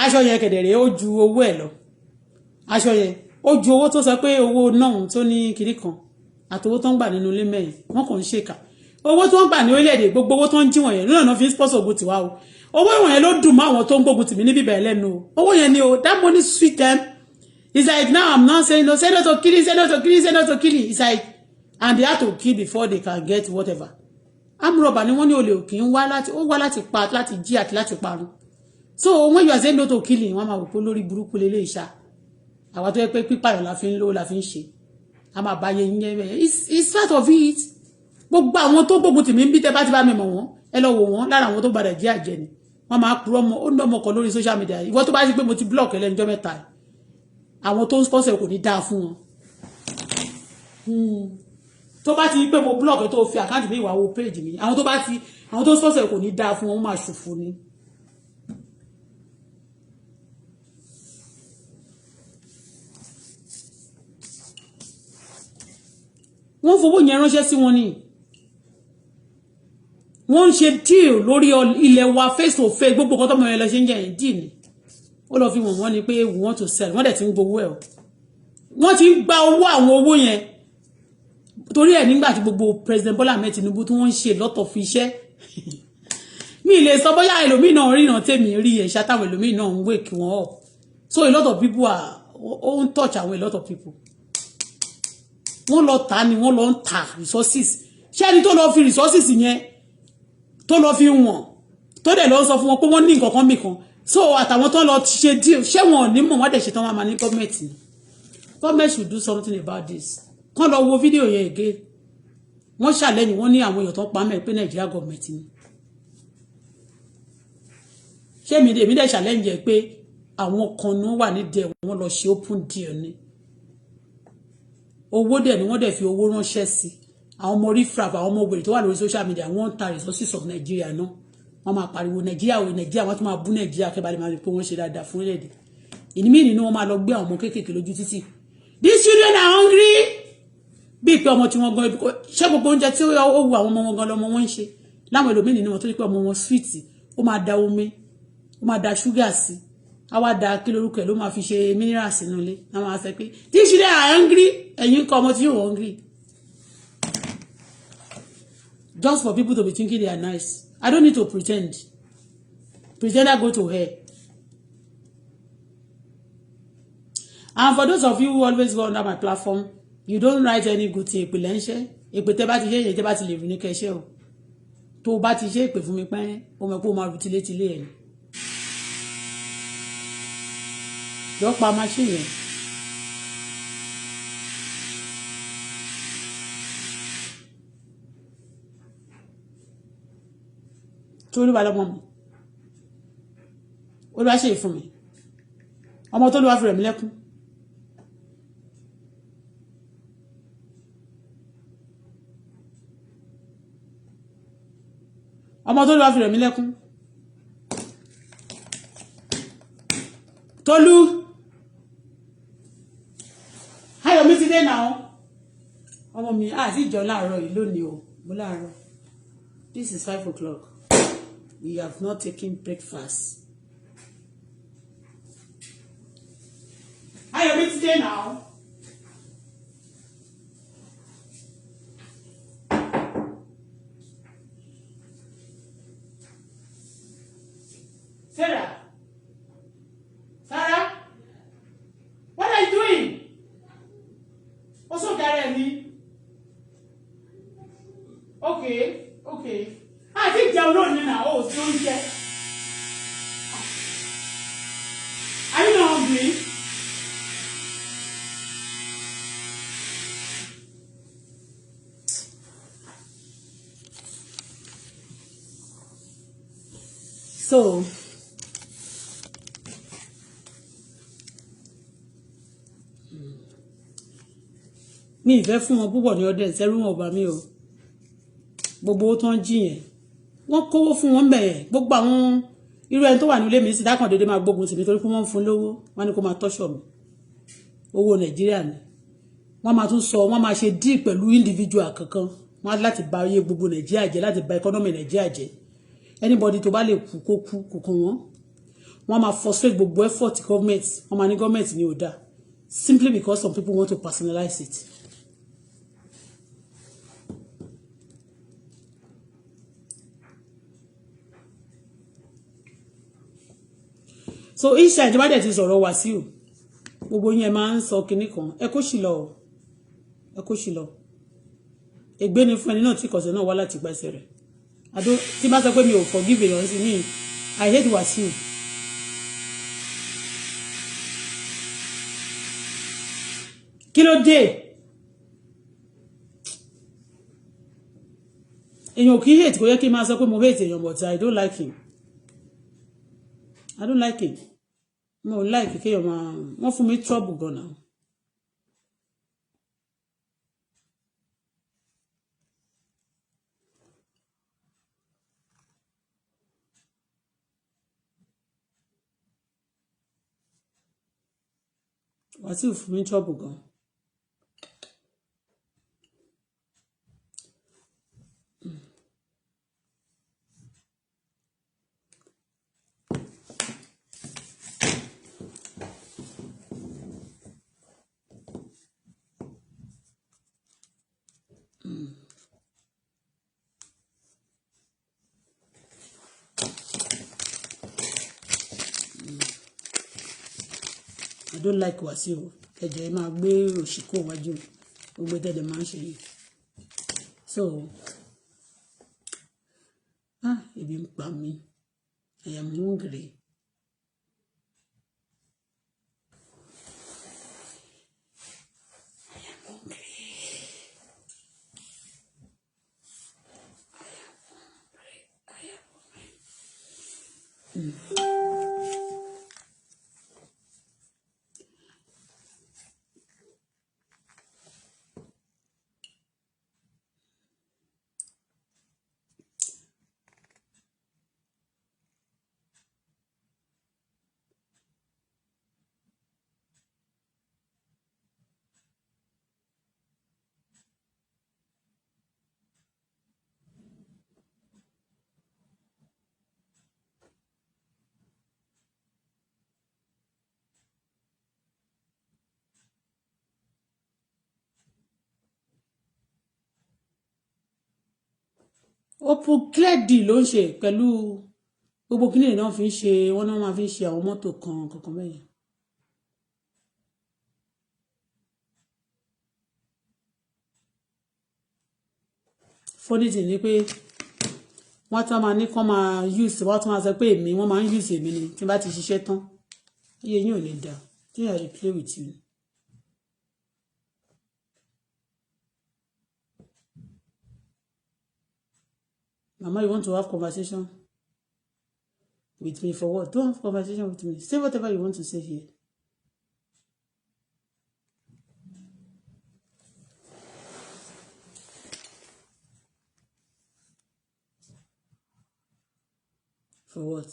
aṣọ yẹn kẹ̀dẹ̀rẹ̀ ó ju owó ẹ̀ lọ aṣọ yẹn ó ju owó tó sọ pé owó náà tó ní kiri kan àtowó tó ń gbà nínú ilé mẹ́rin wọ́n kàn ń ṣèkà owó tó ń gbà ní orílẹ̀-èdè gbogbo owó tó ń jí wọ̀nyẹn lónà náà fi ń sponsor ogun tiwa o owó ìwọ̀nyẹn ló dùn mọ́ àwọn tó ń gbógun tì mí níbí bẹ̀rẹ̀ lẹ́nu o owó yẹn ni o that money sweet them. It's like now I'm not saying no, say no to killing, say no to killing, say no to killing. It's like, and they have to kill before they can get whatever. I'm robber, ni wọ́n ní olè òkè ń wá láti pa láti jí àti láti parun. So when you are saying no to killing, wọ́n máa wò pé lórí burúkú lélẹ̀ ìṣá. Àwa tó yẹ pé pípààyàn la fi ń lò la fi ń ṣe. A máa bá yẹn yẹn bẹ́ẹ̀. It's part of it. Gbogbo àwọn tó gbógun tì mí ń bí tẹ́ bá ti bá mi mọ̀ wọ́n. Ẹ lọ wò wọ́n lára àwọn tó gbàdà jí àjẹ́ ni. Wọ́n máa purọ́ mọ́ ó ń dọ́mọ kan lórí social media. Ìwọ tó bá ti pé mo ti block ẹlẹ́njọ́ mẹ́ta yìí. Àwọn tó ń sponsor kò ní dáa fún wọn tó bá ti pé mo blog tó fi àkáǹtì mi ìwà wo page mi àwọn tó ń sponsor kò ní dáa fún wọn máa ṣòfò ni. wọ́n fowó yẹn ránṣẹ́ sí wọn ni wọ́n ń ṣe deal lórí ilẹ̀ wa face to face gbogbo kan tó mọ̀ ẹ́ lọ ṣe ń jẹ́ yẹn deal ni ó lọ fi wọ́n ní pé we want to sell wọ́n dẹ̀ ti ń gbowó ẹ̀ o wọ́n ti ń gba owó àwọn owó yẹn torí ẹ̀ nígbà tí gbogbo President Bola Ahmed Tinubu tí wọ́n ń ṣe lọ́tọ̀ fi iṣẹ́ mi lè sọ bóyá ẹlòmíì náà ríran tèmi rí ẹ̀ṣá táwọn ẹlòmíì náà ń wake wọn up so a lot of people are ó ń touch àwọn a lot of people wọ́n lọ tà ni wọ́n lọ ń ta resources ṣé ẹni tó lọ fi resources yẹn tó lọ fi wọ̀n tó dẹ̀ lọ sọ fún wọn pé wọ́n ní nǹkan kan mìkan so àtàwọn tó lọ ṣe deal ṣé wọn ò ní mọ̀ wọ́n dẹ̀ ṣe tán wọn máa ní gọ́ọ̀mẹ̀ntì ni government should do something about this kàn lọ wo fídíò yẹn again wọ́n ṣàlẹ́yìn wọ́n ní àwọn èèyàn tó pa mẹ́ pé Nàìjíríà gọ́ọ̀mẹ̀ntì ni ṣé mi dẹ̀ ṣàlẹ́yìn yẹn pé àwọn kan ní wọ́n wà nídìí wọ́n lọ ṣe open deal ni owó dẹ̀ ni wọ́n dẹ̀ fi owó ránṣẹ́ sí àwọn ọmọ refraf àwọn ọmọ ògbèrè tó wà lórí social media wọ́n ń ta resources of Nigeria náà wọ́n máa pariwo Nàìjíríà o Nàìjíríà wọ́n tún máa bú Nàìjíríà kẹ́bàlẹ̀ máa rí pé wọ́n ṣe dáadáa fún orílẹ̀-èdè ìnímí nínú wọn máa lọ gbé àwọn ọmọ kéékèèké lójú títì these children are hungry bíi pé ọmọ tí wọ́n gan ṣé gbogbo oúnjẹ tí ó wù àwọn ọmọ wọn gan lọmọ wọn ń ṣe láwọn ẹlòmíì nínú wọn tó ní pé ọmọ wọn sweet ó máa da omi ó máa da sugar sí á wá da kí lórúkọ ẹ̀ ló máa fi ṣe mineral sínú ilé á máa sọ pé these children are hungry ẹ̀yin kọ́ ọmọ tí yóò hungry just for people to be thinking they are nice I don't need to pretend I go to hell. And for those of you who always go under my platform you don't write any good thing èpè lẹ́ńṣẹ́ èpè tẹ́ bá ti ṣe èyí tẹ́ bá ti lè rí ní kẹ́ṣẹ́ o tó bá ti ṣe èpè fún mi pẹ́ o mọ̀ pé o máa rú tilétilé ẹ̀ ni yọ pa machine yẹn tó rí wa lọ́mọ mi ó ló wá ṣe ìfún mi ọmọ tó ló wá fi rẹ̀ mí lẹ́kún ọmọ tó ló wá fi rẹ̀ mí lẹ́kún Tolú ayọ̀ mi ti dé náà ọmọ mi àti ìjọ láàárọ̀ yìí lónìí o mo láàárọ̀ This is 5 o'clock. We have not taken breakfast. How are you today now? Sarah? Sarah? What are you doing? What's up, Gary? Okay, okay. I think they're running now. Oh, it's not yet. Are you not hungry? So, mi ìfẹ́ fún wọn púpọ̀ ní ọdẹ ìṣẹ́rú wọn ọba mi o. Gbogbo owó tó ń jí yẹn. Wọ́n kówó fún wọn bẹ̀yẹn. Gbogbo àwọn irú ẹni tó wà nílé mi sí dákàn dédé máa gbógun tì mí torí pé wọ́n ń fún lówó. Wọ́n ní kó máa tọ́ṣọ̀ mi. Owó Nàìjíríà ni. Wọ́n máa tún sọ, wọ́n máa ṣe deal pẹ̀lú individual kankan. Wọ́n á láti bà ayé gbogbo Nàìjíríà jẹ́, láti bà economy Nàìjíríà jẹ́. Anybody tó bá lè kú kó kú kò kàn wọ́n. Wọ́n máa frustrate gbogbo effort government. Wọ́n máa ní government ní ó dá. Simply because some people want to personalize it. So each time tí bá dẹ̀ ti sọ̀rọ̀ Wàsíù, gbogbo yẹn máa ń sọ kinní kan, ẹ kó sì lọ, ẹ kó sì lọ. Ègbé ni fún ẹni náà tí kọ̀sẹ̀ náà wá láti gbàṣẹ rẹ̀. Tí bá sọ pé mi ò forgive èèyàn sí mi, I hate Wàsíù. Kí ló dé? Èèyàn kì í hate kò yẹ kí n máa sọ pé mo hate èèyàn, but I don't like him. I don't like him. Mo like kéèyàn máa wọ́n fún mi trouble gan now. Wàsíù fún mi trouble gan. I don't like Wàsíù. Ẹ̀jẹ̀ máa gbé òṣìkò wájú gbogbo tẹ́lẹ̀ máa ń ṣe yìí. So, ebi ń pa mí. I am hungry. Open clear deal ló ń ṣe pẹ̀lú gbogbo kíní náà fi ń ṣe wọ́n náà máa fi ń ṣe àwọn mọ́tò kankan bẹ́yẹn. Funny thing ni pé wọ́n tún máa ní kán máa use wọ́n tún máa sọ pé èmi wọ́n máa ń use èmi ni tí n bá ti ṣiṣẹ́ tán iye yín ò lè dà tí I dey play with you. Mama, you want to have conversation with me for what? Don't have conversation with me. Say whatever you want to say here. For what?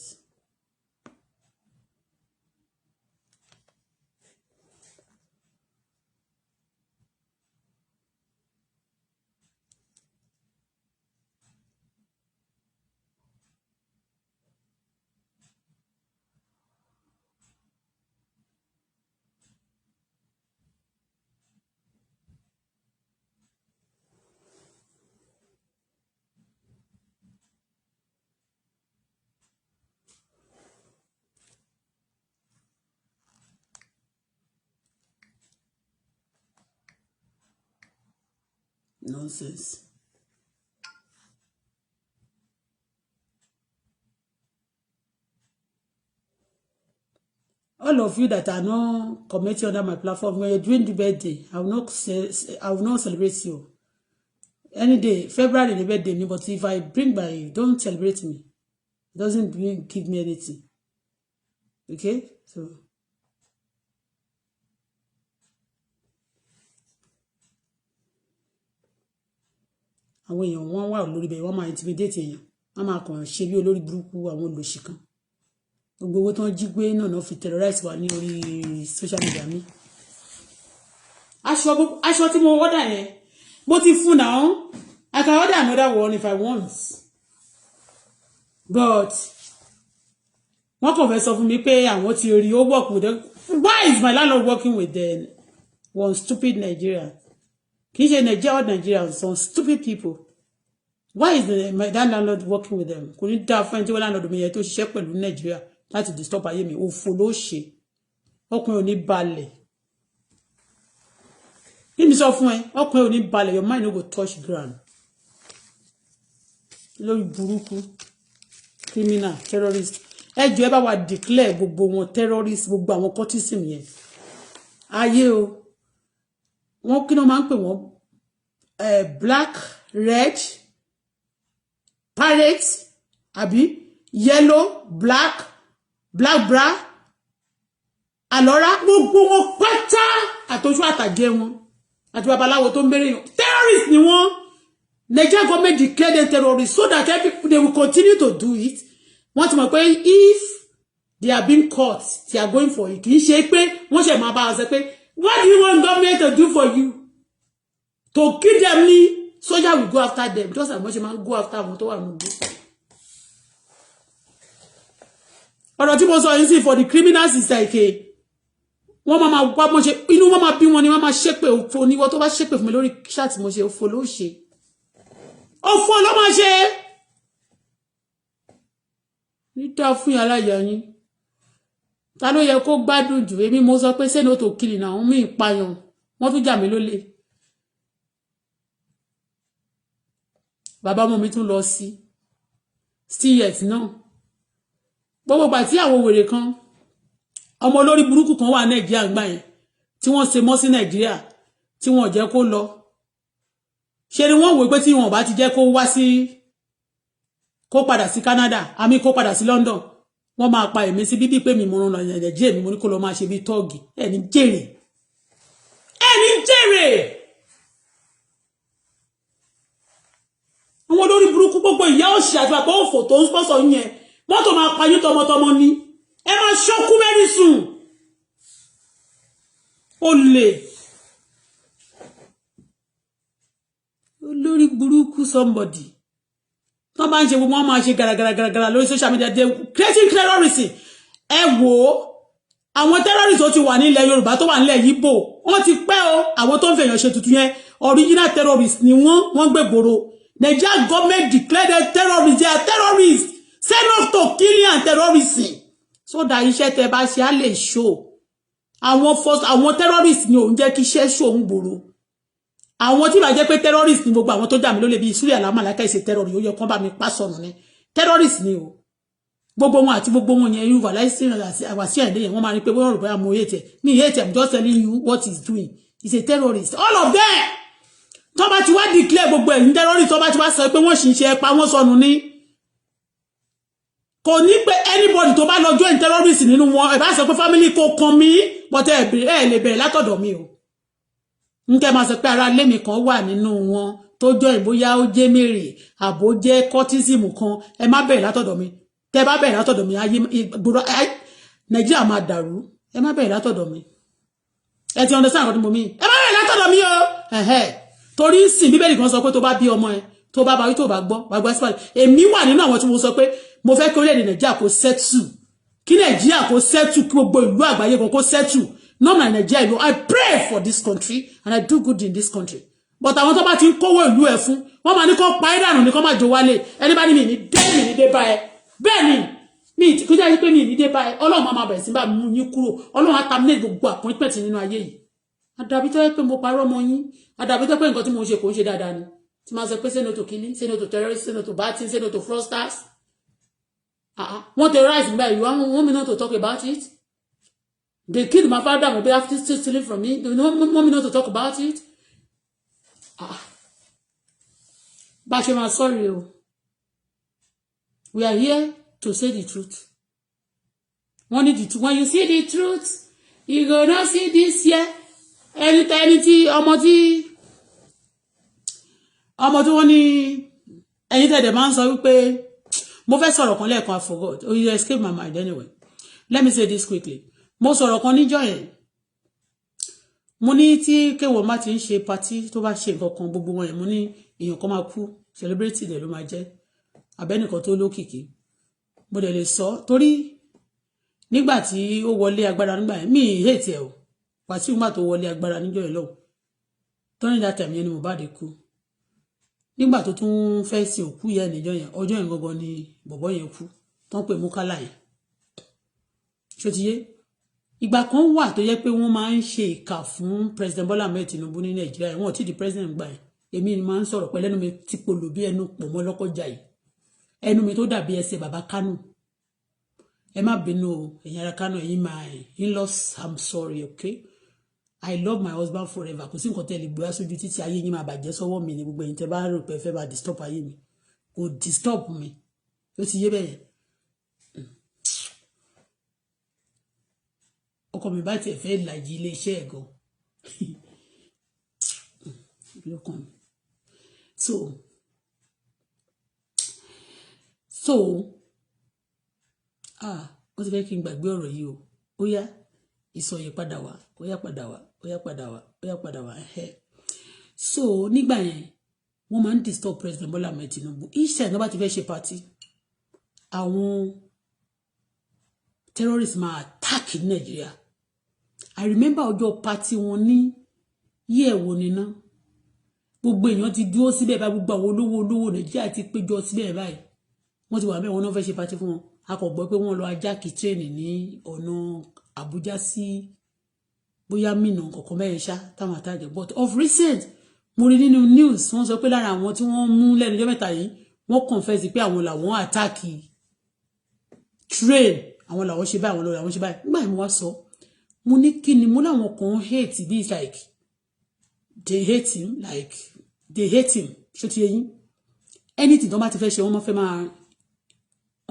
nonsense. All of you that are not commenting under my platform, when you're doing the birthday, I will not celebrate you. Any day, February the birthday, but if I bring my, don't celebrate me. It doesn't give me anything. Okay? So àwọn èèyàn wọ́n wà lórí bẹ́ẹ̀ wọ́n máa intimidate èèyàn wọ́n máa kàn ṣe bí olórí burúkú àwọn olòṣì kan gbogbo owó tó ń jí gbé náà fi terrorize wa ní orí social media mi aṣọ tí mo order yẹn mo ti fún náà I can order another one if I want but wọ́n kàn fẹ́ sọ fún mi pé àwọn ti rí ó work with them. Why is my landlord working with them? One stupid Nigeria. Kì í ṣe Nigeria or Nigeria, some stupid people. Why is that landlord working with them? Kò ní dá fún ẹni tí wọ́n landlord mi yẹn tó ṣiṣẹ́ pẹ̀lú Nigeria láti disturb ayé mi. Òfò ló ṣe. Ọkùnrin ò ní balẹ̀. Kí ni sọ fún ẹ? Ọkùnrin ò ní balẹ̀. Your mind no go touch ground. Lórí burúkú. Criminal, terrorist. Ẹ jọ̀ọ́ ẹ bá wa declare gbogbo wọn terrorist, gbogbo àwọn cultism yẹn. Ayé o. Wọ́n kí ló máa ń pè wọ́n black, red, pirate, àbí yellow, black bra, àlọ́rá gbogbo wọn pátá àtọ́jú àtàjẹ wọn àti babaláwo tó ń bẹ̀rẹ̀ yàn terrorists ni wọ́n. Nigeria government declared them terrorists so that they will continue to do it. Wọ́n ti mọ̀ pé if they are being caught they are going for it. Kì í ṣe pé wọ́n ṣe máa bá wọn sọ pé what do you want government to do for you? To kill them ni soldier will go after them just as much as man go after àwọn tó wà níbí. Ọ̀rọ̀ tí mo sọ yìí sí for the criminals is like wọ́n máa wá mo ṣe inú wọ́n máa bí wọn ni wọ́n máa ṣépè òfò ni wọ́n tó bá ṣépè fún mi lórí chat mo ṣe òfò ló ṣe. Òfò ló máa ṣe. Níta fún yàrá ìyá yín. Ta ló yẹ kó gbádùn jù èmi mo sọ pé say no to killing àwọn mi ìpayàn wọ́n tún jà mí lólè. Bàbá ọmọ mi tún lọ sí still yet náà. Gbogbo gbà tí àwọn wèrè kan ọmọ olórí burúkú kan wà Nàìjíríà gbà yẹn tí wọ́n ṣe mọ́ sí Nàìjíríà tí wọ́n jẹ́ kó lọ. Ṣé ni wọ́n wò pé tí wọ́n bá ti jẹ́ kó wá sí kó padà sí Canada àmì kó padà sí London wọ́n máa pa èmi sí bíbí pé mi mo rán lọ Nàìjíríà mi mo ní kó lọ máa ṣe bí tọ́ọ̀gì ẹni jèrè. Àwọn olórí burúkú gbogbo ìyá òṣì àti bàbá òfò tó ń sponsor yẹn wọ́n tó máa pa yín tọmọtọmọ ni ẹ máa ṣọ́kú very soon. Olè olórí burúkú somebody tó bá ń ṣe gbogbo wọn máa ṣe gàràgàràgàrà lórí social media they creating terrorism. Ẹ wò àwọn terrorists tó ti wà ní ilẹ̀ Yorùbá tó wà ní ilẹ̀ Yíbò wọ́n ti pẹ́ o àwọn tó ń fẹ̀yàn ṣe tuntun yẹn original terrorists ni wọ́n gbègbòrò. Nigeria government declared them terrorists. They are terrorists. Say no to killing and terrorism. So that iṣẹ́ tẹ́ bá ṣe á lè show. Àwọn terrorists ni ò ń jẹ́ kí iṣẹ́ show ń gbòòrò. Àwọn tí bá jẹ́ pé terrorists ni gbogbo àwọn tó jà mí lólè bí Suri Alamalaka ìṣe terrorist ó yẹ kán bá mi pa sọnù ni. Terrorists ni o. Gbogbo wọn àti gbogbo wọn yẹn you realize àwàsí ẹ̀dẹ́ yẹn wọ́n máa rí pé wọ́n rò pé àmọ́ hate ẹ̀. Me hate I'm just telling you what he's doing. He's a terrorist. All of them. Tó bá ti wá declare gbogbo ẹ̀yin terrorist tó bá ti wá sọ pé wọ́n ṣì ń ṣe pa wọ́n sọnù ni kò ní pé anybody tó bá lọ join terrorist nínú wọn ẹ bá sọ pé family kò kàn mí but ẹ lè bẹ̀rẹ̀ látọ̀dọ̀ mi o ǹkẹ́ máa sọ pé ara ilé mi kan wà nínú wọn tó join bóyá ó jẹ́ mèrè àbó jẹ́ cultism kan ẹ má bẹ̀rẹ̀ látọ̀dọ̀ mi tẹ́ bá bẹ̀rẹ̀ látọ̀dọ̀ mi ayé gbòòrò Nàìjíríà máa dàrú ẹ má bẹ̀rẹ̀ látọ̀dọ̀ mi ẹ ti understand nǹkan tí mo mean ẹ má bẹ̀rẹ̀ látọ̀dọ̀ mi o torí sin Bíbélì kan sọ pé tó bá bí ọmọ ẹ tó bá bá wí tó bá gbọ́ wá gbọ́ sípàdé èmi wà nínú àwọn tí mo sọ pé mo fẹ́ kí orílẹ̀-èdè Nàìjíríà kó settle kí Nàìjíríà kó settle kí gbogbo ìlú àgbáyé kan kó settle not my Nigeria ìlú I pray for this country and I do good in this country but àwọn tó bá ti ń kówó ìlú ẹ̀ fún wọ́n máa ní kó pa ìdànù ní kó má jò wálé ẹni bá ní mi ní dé bá ẹ bẹ́ẹ̀ ni mi kó jẹ́ pé mi ní dé bá ẹ Ọlọ́run máa bẹ̀rẹ̀ sí bá mú yín kúrò Ọlọ́run á terminate gbogbo appointment nínú ayé yìí àdàbí tó yẹ pé mo parọ́ mọ́ yín àdàbí tó pé nǹkan tí mo ṣe kò ń ṣe dáadáa ni tí máa sọ pé say no to killing say no to terrorists say no to bad things say no to fraudsters want terrorize me you want me not to talk about it they killed my father maybe after still stealing from me you want me not to talk about it Bashima, sorry we are here to say the truth when you see the truth you go not see this here anytime ọmọ tí wọ́n ní ẹ̀yin tẹ̀dẹ̀ máa ń sọ wípé mo fẹ́ sọ̀rọ̀ kan lẹ́ẹ̀kan I forgot you escape my mind anyway let me say this quickly mo sọ̀rọ̀ kan níjọ́ yẹn mo ní tí kéwọ́ má ti ń ṣe party tó bá ṣe nǹkan kan gbogbo wọn yẹn mo ní èèyàn kan máa kú celebrity dẹ̀ ló máa jẹ́ abẹ́nìkan tó lókìkí mo dẹ̀ lè sọ torí nígbà tí ó wọlé agbára nígbà yẹn mi hate ẹ̀ o Wàsíù má tó wọlé agbára níjọ́ yẹn lọ́wọ́ tọ́ni that time yẹn ni Mohbad kú nígbà tó tún fẹ́ sin òkú yẹn níjọ́ yẹn ọjọ́ yẹn gangan ni bọ̀bọ́ yẹn kú tó ń pè mú kálà yẹn ṣó ti yé ìgbà kan wà tó yẹ pé wọ́n máa ń ṣe ìkà fún President Bola Ahmed Tinubu ní Nàìjíríà wọn ò tí di president gbà yẹn èmi ni máa ń sọ̀rọ̀ pẹ̀lú ẹnu mi tí polo bí ẹnu pọ̀ mọ́ lọ́kọjà yìí ẹnu mi tó dàbí ẹsẹ̀ bàbá Kánò ẹ má bínú o ẹ̀yin ará Kánò ẹ̀yin máa in-laws I'm sorry okay I love my husband forever kò sí nǹkan tẹ́ lè gbé wá sójú títí ayé yín máa bàjẹ́ sọ́wọ́ mi ní gbogbo ẹ̀yin tẹ́ bá rò pé fẹ́ bá disturb ayé mi kò disturb mi ó ti yé bẹ́yẹn ọkọ mi bá tiẹ̀ fẹ́ làjì iléeṣẹ́ ẹ̀ gan lọ́kàn mi so wọ́n ti fẹ́ kí n gbàgbé ọ̀rọ̀ yìí o ó yá ìsọyè padà wá ó yá padà wá ó yá padà wá ó yá padà wá so nígbà yẹn wọ́n máa ń disturb President Bola Ahmed Tinubu each time wọ́n bá ti fẹ́ ṣe party àwọn terrorists máa attack ní Nàìjíríà I remember ọjọ́ party wọn ní yíyẹ wo níná gbogbo èèyàn ti dúró síbẹ̀ bá gbogbo àwọn olówó Nàìjíríà ti péjọ síbẹ̀ báyìí wọ́n ti wà bẹ́ẹ̀ wọ́n náà fẹ́ ṣe party fún wọn a kò gbọ́ pé wọ́n lọ ajáàkì tírèènì ní ọ̀nà Àbújá sí bóyá mìnà kọ̀ọ̀kan bẹ́ẹ̀ ṣá táwọn àtàjẹ́ but of recent mo rí nínú news wọ́n sọ pé lára àwọn tí wọ́n mú lẹ́nu ọjọ́ mẹ́ta yìí wọ́n confess pé àwọn làwọn àtàkì train àwọn làwọn ṣe báyìí àwọn làwọn ṣe báyìí nígbà yẹn mo wá sọ mo ní kí ni mo láwọn kan hate bí like they hate him ṣó ti yé yín anything tó bá ti fẹ́ ṣe wọ́n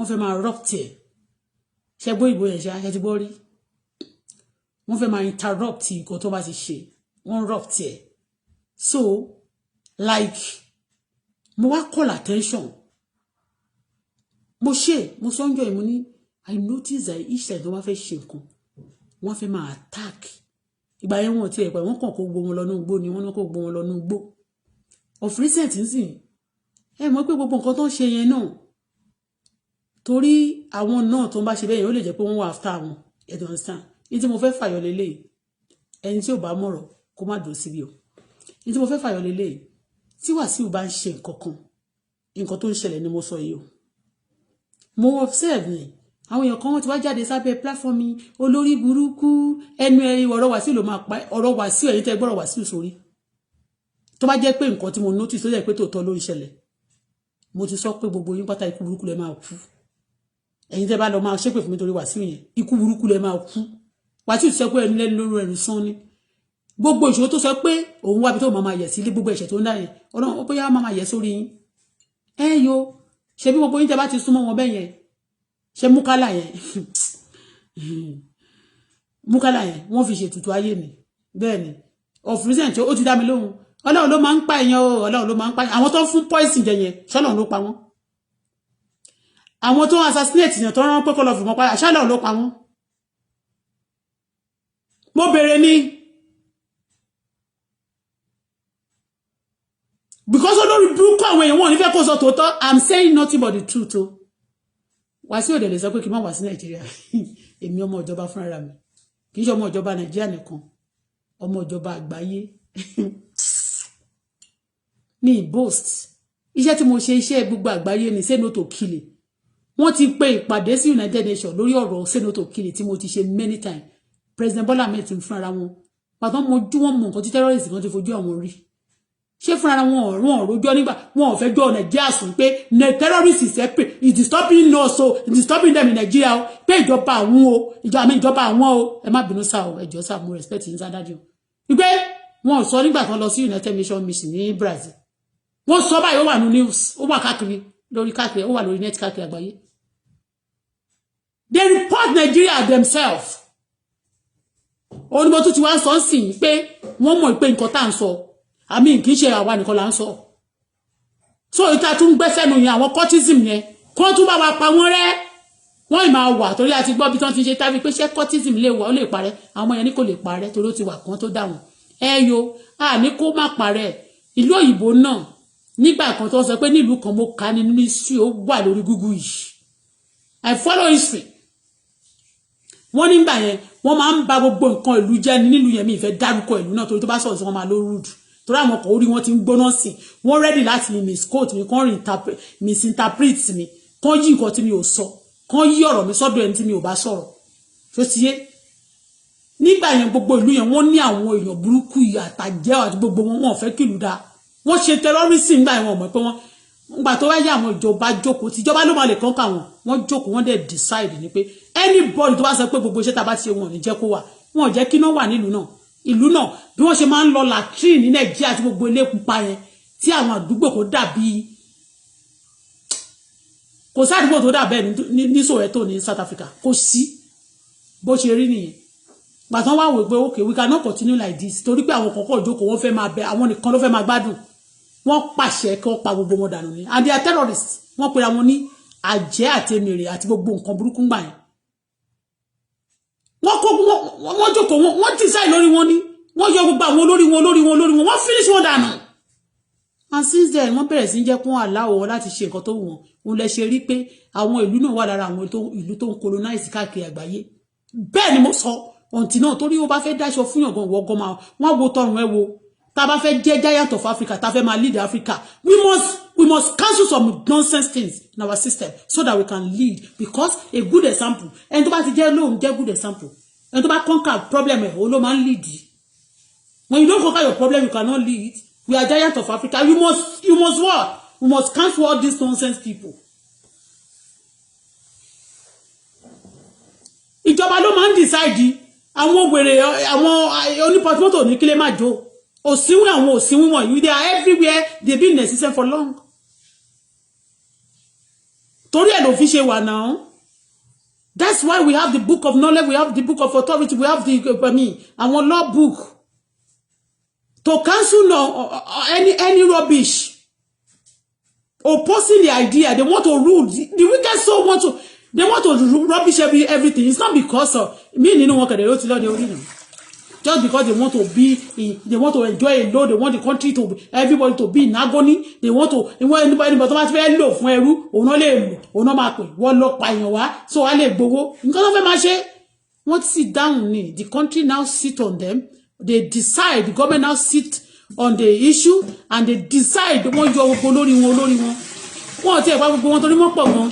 fẹ́ máa rock tiẹ̀ ṣe gbọ́ ìbò yẹn ṣe ti gbọ́ rí wọ́n fẹ́ máa interrupt nǹkan tó bá ti ṣe wọ́n rock tiẹ̀ so like mo wá call attention mo sọ́njọ́ ìmú ní I notice that each time tó bá fẹ́ ṣe nǹkan wọ́n fẹ́ máa attack ìgbà yẹn wọ́n ti ẹ̀ pẹ̀ wọ́n kàn kó gbó wọn lọ́nú igbó ni wọ́n kó gbó wọn lọ́nú igbó of recent nsìn ẹ mọ̀ pé gbogbo nǹkan tó ń ṣe yẹn náà torí àwọn náà tó ń bá ṣe bẹ́ẹ̀ yẹn ó lè jẹ́ pé wọ́n wà after wọn you understand ní tí mo fẹ́ fàyọ lélẹ̀ ẹni tí ò bá mọ̀rọ̀ kó má dùn síbi o ní tí mo fẹ́ fàyọ lélẹ̀ tí Wàsíù bá ń ṣe nǹkan tó ń ṣẹlẹ̀ ni mo sọ yìí o mo observe ni àwọn èèyàn kan wọ́n ti wá jáde sábẹ́ platform mi olórí burúkú ẹnu ẹ̀rí ọ̀rọ̀ Wàsíù ló máa pa ọ̀rọ̀ Wàsíù ẹ̀yin tẹ́ gbọ́rọ̀ Wàsíù sórí tó bá jẹ́ pé nǹkan tí mo notice tó jẹ́ pé tòótọ́ ló ń ṣẹlẹ̀ mo ti sọ pé gbogbo yín pátá ikú burúkú lẹ máa kú ẹ̀yin tẹ́ bá lọ máa ṣépè fún mi torí Wàsíù yẹn ikú burúkú lẹ máa kú Wàsíù ti sọ pé ẹnu lẹ́nu lórí ẹnu sán ni gbogbo ìṣòro tó sọ pé òun wábi tó máa yẹ̀ sí ilé gbogbo ẹ̀ṣẹ̀ tó ń dá yẹn ọlọ́run ó bóyá máa yẹ̀ sórí yín yo ṣe bí gbogbo yín tẹ́ bá ti súnmọ́ wọn bẹ́ẹ̀ yẹn ṣe múkálà yẹn wọ́n fi ṣètùtù ayé mi bẹ́ẹ̀ ni of recent ó ti dá mi lóhùn ọlọ́run ló máa ń pa èèyàn o ọlọ́run ló máa ń pa àwọn tó fún poison jẹ yẹn ṣọ́lọ́run ló pa wọ́n àwọn tó assassinate yẹn tó rán pé kó lọ fìmọ̀ pa ṣọ́lọ́run ló pa wọ́n mo bèrè ni because olórí burúkú àwọn èèyàn wọn ní fẹ́ kó sọ tòótọ́ I'm saying nothing but the truth o Wàsíù òde lè sọ pé kí n má wá sí Nàìjíríà èmi ọmọ ìjọba fúnra mi kì í ṣe ọmọ ìjọba Nàìjíríà nìkan ọmọ ìjọba àgbáyé ní boast iṣẹ́ tí mo ṣe iṣẹ́ gbogbo àgbáyé ní say no to killing wọ́n ti pe ìpàdé sí United Nations lórí ọ̀rọ̀ say no to killing tí mo ti ṣe many times President Bola Ahmed fúnra wọn pàtó mojú wọn mọ nǹkan tí terrorist kan ti fojú àwọn rí ṣé fúnra wọn rojọ́ nígbà wọn ò fẹ́ jọ Nàìjíríà sùn pé terrorist is disturbing us o disturbing them in Nigeria o pé ìjọba àwọn o ìjọba àwọn o ẹ má bínú sá o ẹ jọ̀ọ́ sá mo respect yín sádájú wípé wọn sọ nígbà kan lọ sí United Nations mission ní Brazil wọn sọ báyìí ó wà ní news ó wà káàkiri lórí káàkiri ó wà lórí net káàkiri àgbáyé they report Nigeria themselves onímọ̀ tó ti wá sọ sí pé wọ́n mọ̀ pé nǹkan tá ń sọ àmì kìí ṣe àwa nìkan là ń sọ so ìta tún gbẹ́sẹ̀nu yẹn àwọn cultism yẹn kó tún bá wa pa wọ́n rẹ́ wọ́n ì máa wà torí àti gbọ́ bí tán ti ṣe tábí pé ṣé cultism lè wà ó lè parẹ́ àwọn ọmọ yẹn ní kò lè parẹ́ torí ó ti wà kan tó dà wọ́n ẹyọ ní kó má parẹ́ ìlú òyìnbó náà nígbà kan tó sọ pé nílùú kan mo kà ní history ó wà lórí Google yìí I follow history wọ́n nígbà yẹn wọ́n máa ń ba gbogbo nǹkan ìlú jẹ́ nílùú yẹn mi ìfẹ́ dárúkọ ìlú náà torí tó bá sọ̀rọ̀ sí wọn máa ló rude torí àwọn ọkọ̀ orí wọn ti ń gbóná sí wọ́n ready láti misquote mi kàn misinterpret mi kàn yí nǹkan tí mi ò sọ kàn yí ọ̀rọ̀ mi sọ́dọ̀ ẹni tí mi ò bá sọ̀rọ̀ tó ti yé nígbà yẹn gbogbo ìlú yẹn wọ́n ní àwọn èèyàn burúkú àtàjẹ́ àti gbogbo wọn fẹ́ kí ìlú dáa wọ́n ṣe terrorism nígbà yẹn wọ́n mọ̀ pé wọ́n nígbà tó wáyé àwọn ìjọba jókòó tí ìjọba ló máa lè kọ́ńkà wọ́n jókòó wọ́n dẹ̀ decide ni pé anybody tó bá sọ pé gbogbo iṣẹ́ tá bá ti ṣe wọn ò ní jẹ́ kó wà wọn ò jẹ́ kí náà wà nílùú náà ìlú náà bí wọ́n ṣe máa ń lọ latrine ní Nàìjíríà àti gbogbo ilé pupa yẹn tí àwọn àdúgbò kò dàbí kò sí àdúgbò tó dà bẹ́ẹ̀ ní Soweto ní South Africa kò sí bó ṣe rí nìyẹn gbàtàn wá wò pé okay we cannot continue like this torí pé àwọn kọ̀ọ̀kan ìjókòó wọ́n fẹ́ máa bẹ àwọn nìkan ló fẹ́ máa gbádùn wọ́n pàṣẹ kí wọ́n pa gbogbo wọn dànù ni and they are terrorists wọ́n pera wọn ní àjẹ́ àti èmèrè àti gbogbo nǹkan burúkú gbà yẹn wọ́n jókòó wọ́n decide lórí wọn ni wọ́n yọ gbogbo àwọn olórí wọn wọ́n finish wọn dànù and since then wọ́n bẹ̀rẹ̀ sí ń jẹ́ kún àláwọ̀ wọn láti ṣe nǹkan tó wù wọ́n òun lẹ ṣe rí pé àwọn ìlú náà wà lára àwọn ìlú tó ń colonize káàkiri àgbáyé bẹ́ẹ̀ ni mo sọ ọ̀ǹtì náà torí ó bá fẹ́ dáṣọ fún yàn gan wọ́gọ́ máa wọ́n wo tọrùn ẹ wo tá bá fẹ́ jẹ́ giant of Africa tá fẹ́ máa lead Africa we must cancel some nonsense things in our system so that we can lead because a good example ẹni tó bá ti jẹ́ lóhùn jẹ́ good example ẹni tó bá conquer problem ẹ̀ ó ló máa ń lead when you don't conquer your problem you cannot lead we are giant of Africa you must what we must cancel all these nonsense people. Ìjọba ló máa ń decide àwọn wèrè àwọn onípọtumọ́tò ní kílé máa jó òsínwó àwọn òsínwó wọ̀nyí they are everywhere they been necessary for long torí ẹ̀ ló fi ṣe wà náà that's why we have the book of knowledge we have the book of authority we have the àwọn law book to cancel any rubbish opposing the idea they want to rule the wicked soul they want to rubbish everything it's not because of me nínú wọn kẹ̀dẹ̀ ló ti lọ́dẹ orí náà just because they want to they want to enjoy a load they want the country to everybody to be in agony they want to anybody tó bá ti fẹ́ lò fún ẹrú òun náà lè lò òun náà máa pè wọ́n lọ pa èèyàn wá so wá lè gbowó nǹkan tó fẹ́ máa ṣe wọ́n sit down ni the country now sit on them they decide the government now sit on the issue and they decide wọ́n yọ gbogbo lórí wọn wọ́n ti ẹ̀pá gbogbo wọn torí wọ́n pọ̀ gan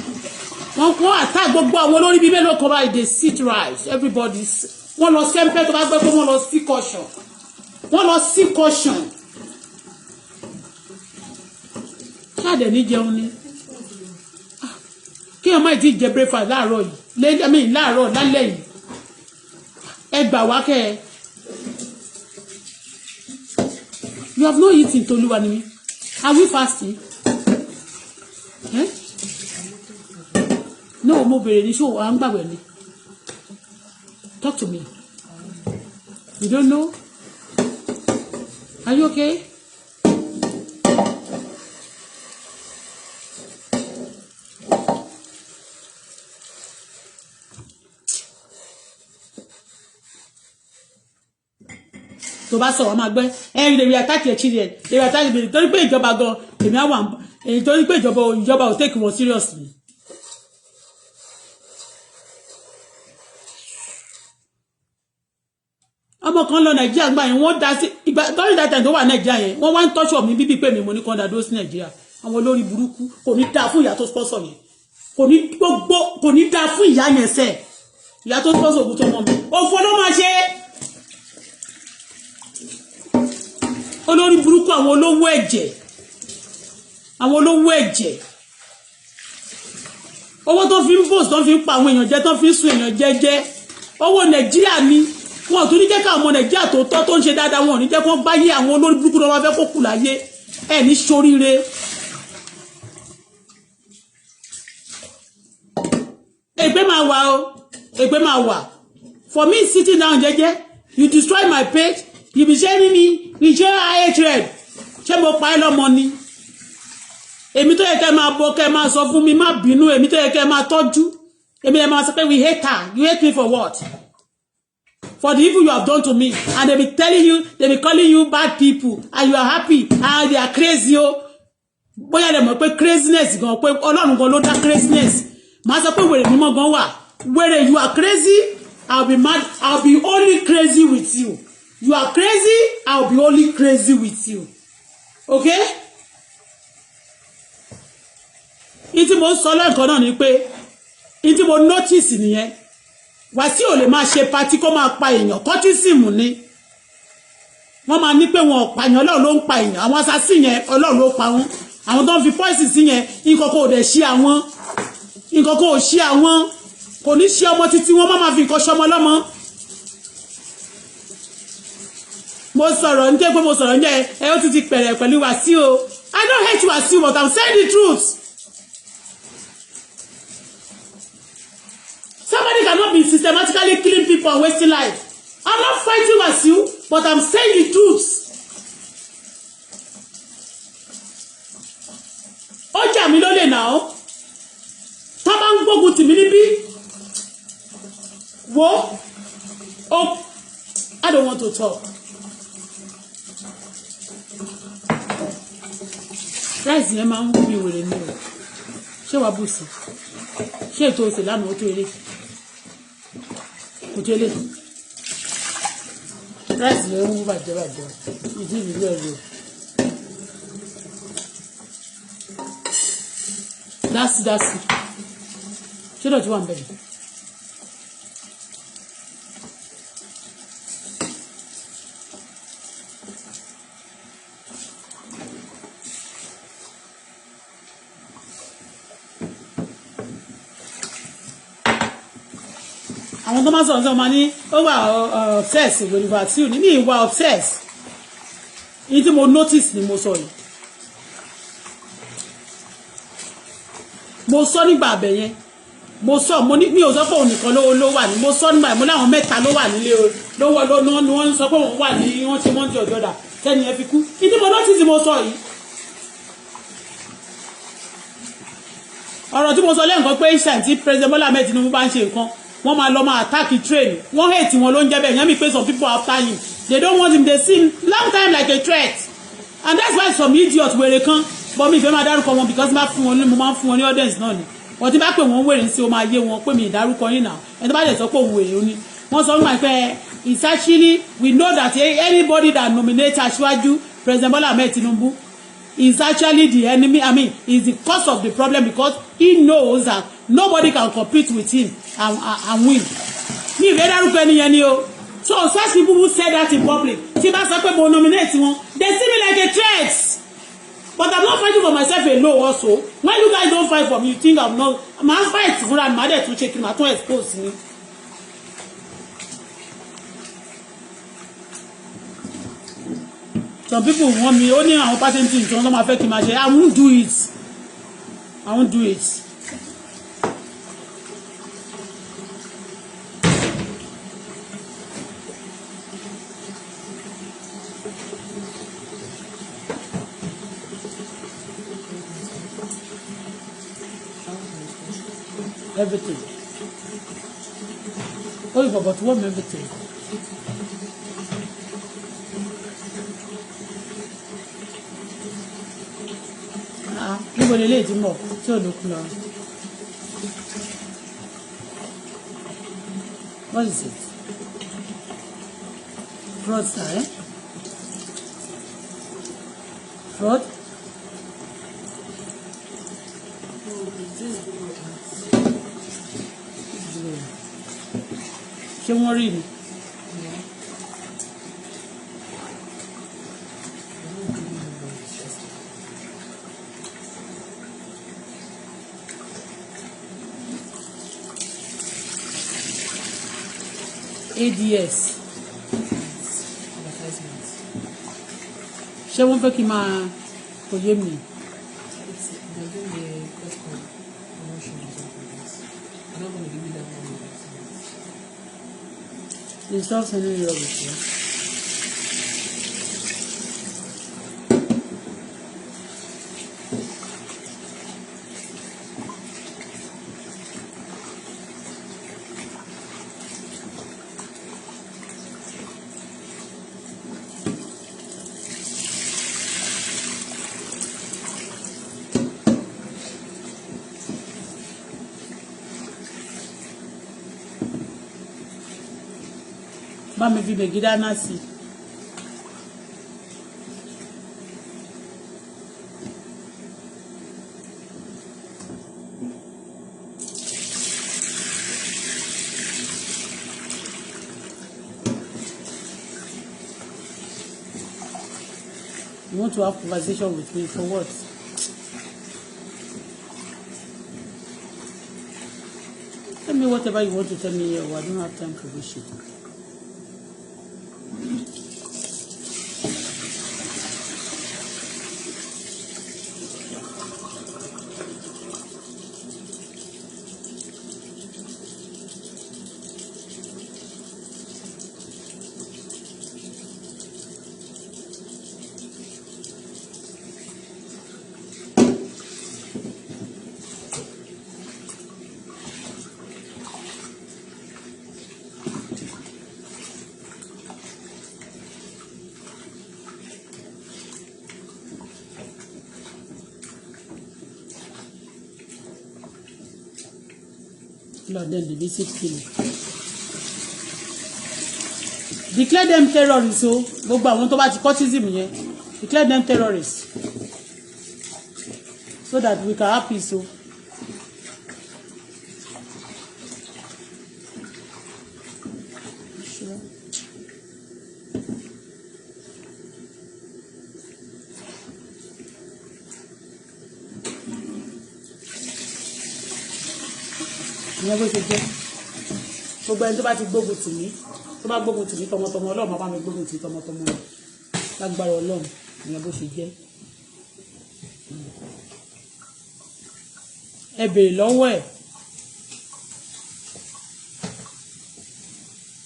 wọ́n attack gbogbo àwọn olórí bíi mélòó kan báyìí they sit right everybody wọ́n lọ sẹ́ńpẹ́ tó bá gbẹ́ pé wọ́n lọ sí caution ṣáàdẹ̀ ní jẹun ni kí ọmọ ìdí jẹ breakfast láàárọ̀ yìí láàárọ̀ lálẹ́ yìí ẹ gbà wá kẹ́ ẹ you have no eating Toluwa ni are we fasting no mo bèrè ní ṣó à ń gbàgbé ni talk to me you don't know are you okay tó bá sọ̀rọ̀ máa gbẹ́ they will attack your children they will attack me torí pé ìjọba gan èmi á wà torí pé ìjọba ò take wọn seriously. ọmọ kan lọ Nàìjíríà gbà yẹn wọ́n dá sí ìgbà torí dátà tó wà Nàìjíríà yẹn wọ́n wá ń tọ́ṣọ̀ mi bíbí pé mi mo ní kan dàdó sí Nàìjíríà àwọn olórí burúkú kò ní dáa fún ìyá tó sponsor yẹn kò ní dáa fún ìyá yẹn sẹ́ ìyá tó sponsor ògùn tó mọ́ mi òfò ló máa ṣe olórí burúkú àwọn olówó ẹ̀jẹ̀ owó tó fi ń post tó fi ń pa àwọn èèyàn jẹ tó fi ń sun èèyàn jẹ́jẹ́ owó Nàìjíríà ni wọn ò tún ní jẹ́ ká ọmọ Nàìjíríà tó tọ́ tó ń ṣe dáadáa wọn ò ní jẹ́ kó báyé àwọn olórí burúkú náà wá fẹ́ kó kù láyé ẹ̀ ní ṣoríire. Ègbé máa wà o ègbé máa wà for me sitting down jẹ́jẹ́ you destroy my page you be sharing me we share hatred ṣé mo pa ẹ́ lọ́mọ ni èmi tó yẹ kẹ́ máa bọ́ kẹ́ máa sọ fún mi má bínú èmi tó yẹ kẹ́ máa tọ́jú èmi lè máa sọ pé we hate her you hate me for what for the evil you have done to me and they be telling you they be calling you bad people and you are happy and they are crazy o bóyá lè mọ̀ pé craziness gan pé Ọlọ́run gan ló dá craziness máa sọ pé wèrè mímọ́ gan wà wèrè you are crazy I'll be mad I'll be only crazy with you you are crazy I'll be only crazy with you okay. Ìtí mo sọ lẹ́ẹ̀kan náà ni pé ìtí mo notice nìyẹn Wàsíù ò lè máa ṣe party kó máa pa èèyàn kọ́tísìmù ni wọ́n máa ní pé wọn ò pààyàn Ọlọ́run ló ń pa èèyàn àwọn assassin yẹn Ọlọ́run ló pa wọ́n àwọn tó ń fi poison sí yẹn nǹkan kò dẹ̀ ṣe àwọn nǹkan kò ṣe àwọn kò ní ṣe ọmọ títí wọn má máa fi nǹkan ṣọmọ lọ́mọ. Mo sọ̀rọ̀ ní pé mo sọ̀rọ̀ ní ẹ ó ti pẹ̀rẹ̀ pẹ̀lú Wàsíù o I don't hate Wàsíù but I'm saying the truth. Somebody cannot be systematically killing people and wasting life. I'm not fighting Wàsíù but I'm saying the truth. Ó jà mí lólè náà tó bá ń gbógun tì mí níbí wo oh I don't want to talk. Rice yẹn máa ń fi wèrè ní o ṣé wàá bù sí ṣé ètò òsè lánàá ó tó eré kò tó eré rice yẹn ń wú bàjẹ́ ìdí ìlú ẹ̀ lò dásí ṣé dọ̀tí wà ń bẹ̀rẹ̀. àwọn tó máa sọ̀rọ̀ sọ ma ní ó wà obsess with Wàsíù ní ìwà obsess yìí tí mo notice ni mo sọ yìí mo sọ nígbà abẹ yẹn mo sọ mo ní mi ò sọ pé òun nìkan ló wà ní mo sọ nígbà mo láwọn mẹ́ta ló wà nílé lówó lónà ni wọ́n sọ pé òun wà ní wọ́n ṣe mọ́ńtì ọ̀jọ́dà tẹ́ni ẹ fi kú yìí tí mo notice mo sọ yìí ọ̀rọ̀ tí mo sọ lẹ́ǹkan pé ìṣàn tí President Bola Ahmed Tinubu bá ń ṣe nǹkan wọ́n máa lọ máa attack train wọ́n hate wọn ló ń jẹ́ bẹ́ẹ̀ yẹn mi pé some people after him they don't want him they see him long time like a threat and that's why some idiots wèrè kan but mi ìfẹ́ máa dárúkọ wọn because mo máa ń fún wọn ní audience náà ni wọ́n ti bá pè wọ́n wèrè sí o máa yé wọn pé mi ìdárúkọ yín náà ẹni tó bá lè sọ pé òun wèrè ó ní wọ́n sọ nígbà pé it's actually we know that anybody that nominate Aṣíwájú President Bola Ahmed Tinubu is actually the enemy is the cause of the problem because he knows that nobody can compete with him and win. Mi ìfẹ́ dárúkọ ẹni yẹn ni o. So such people who say that in public, tí bá sọ pé mo nominate wọn, they see me like a threat. But I'm not fighting for myself alone also. When you guys don't fight for me, you think I'm not. I'm fight fúnra mi, màá dẹ̀ tún ṣe kí n máa tún expose mi. Some people want me, ó ní àwọn patent things tí wọ́n máa fẹ́ kí n máa ṣe. I won't do it. I won't do it. Everything. Oh, you forgot one everything. Níbo lè lè dín mọ̀ tí ò lókun lọ. What is it? Fraud, sir, eh? Fraud? Ṣé wọ́n rí ni? ADS. Advertisement. Ṣé wọ́n fẹ́ kí n máa kò yé mi? They're doing the what's called promotion or something like this. I'm not going to give you that one. They stop sending me rubbish, yeah? Bá mi fi bègì dáná sí. You want to have conversation with me for what? Tell me whatever you want to tell me here. I don't have time for this shit. Lord, then the visit killing. Declare them terrorists, so gbogbo àwọn tó bá ti cultism yẹn. Declare them terrorists. So that we can have peace, so. Sure. Ìyẹn bó ṣe jẹ́ gbogbo ẹni tó bá ti gbógun tì mí tó bá gbógun tì mí tọmọtọmọ Ọlọ́run máa bá mi gbógun tì tọmọtọmọ lágbára Ọlọ́run ìyẹn bó ṣe jẹ́. Ẹ béèrè lọ́wọ́ ẹ̀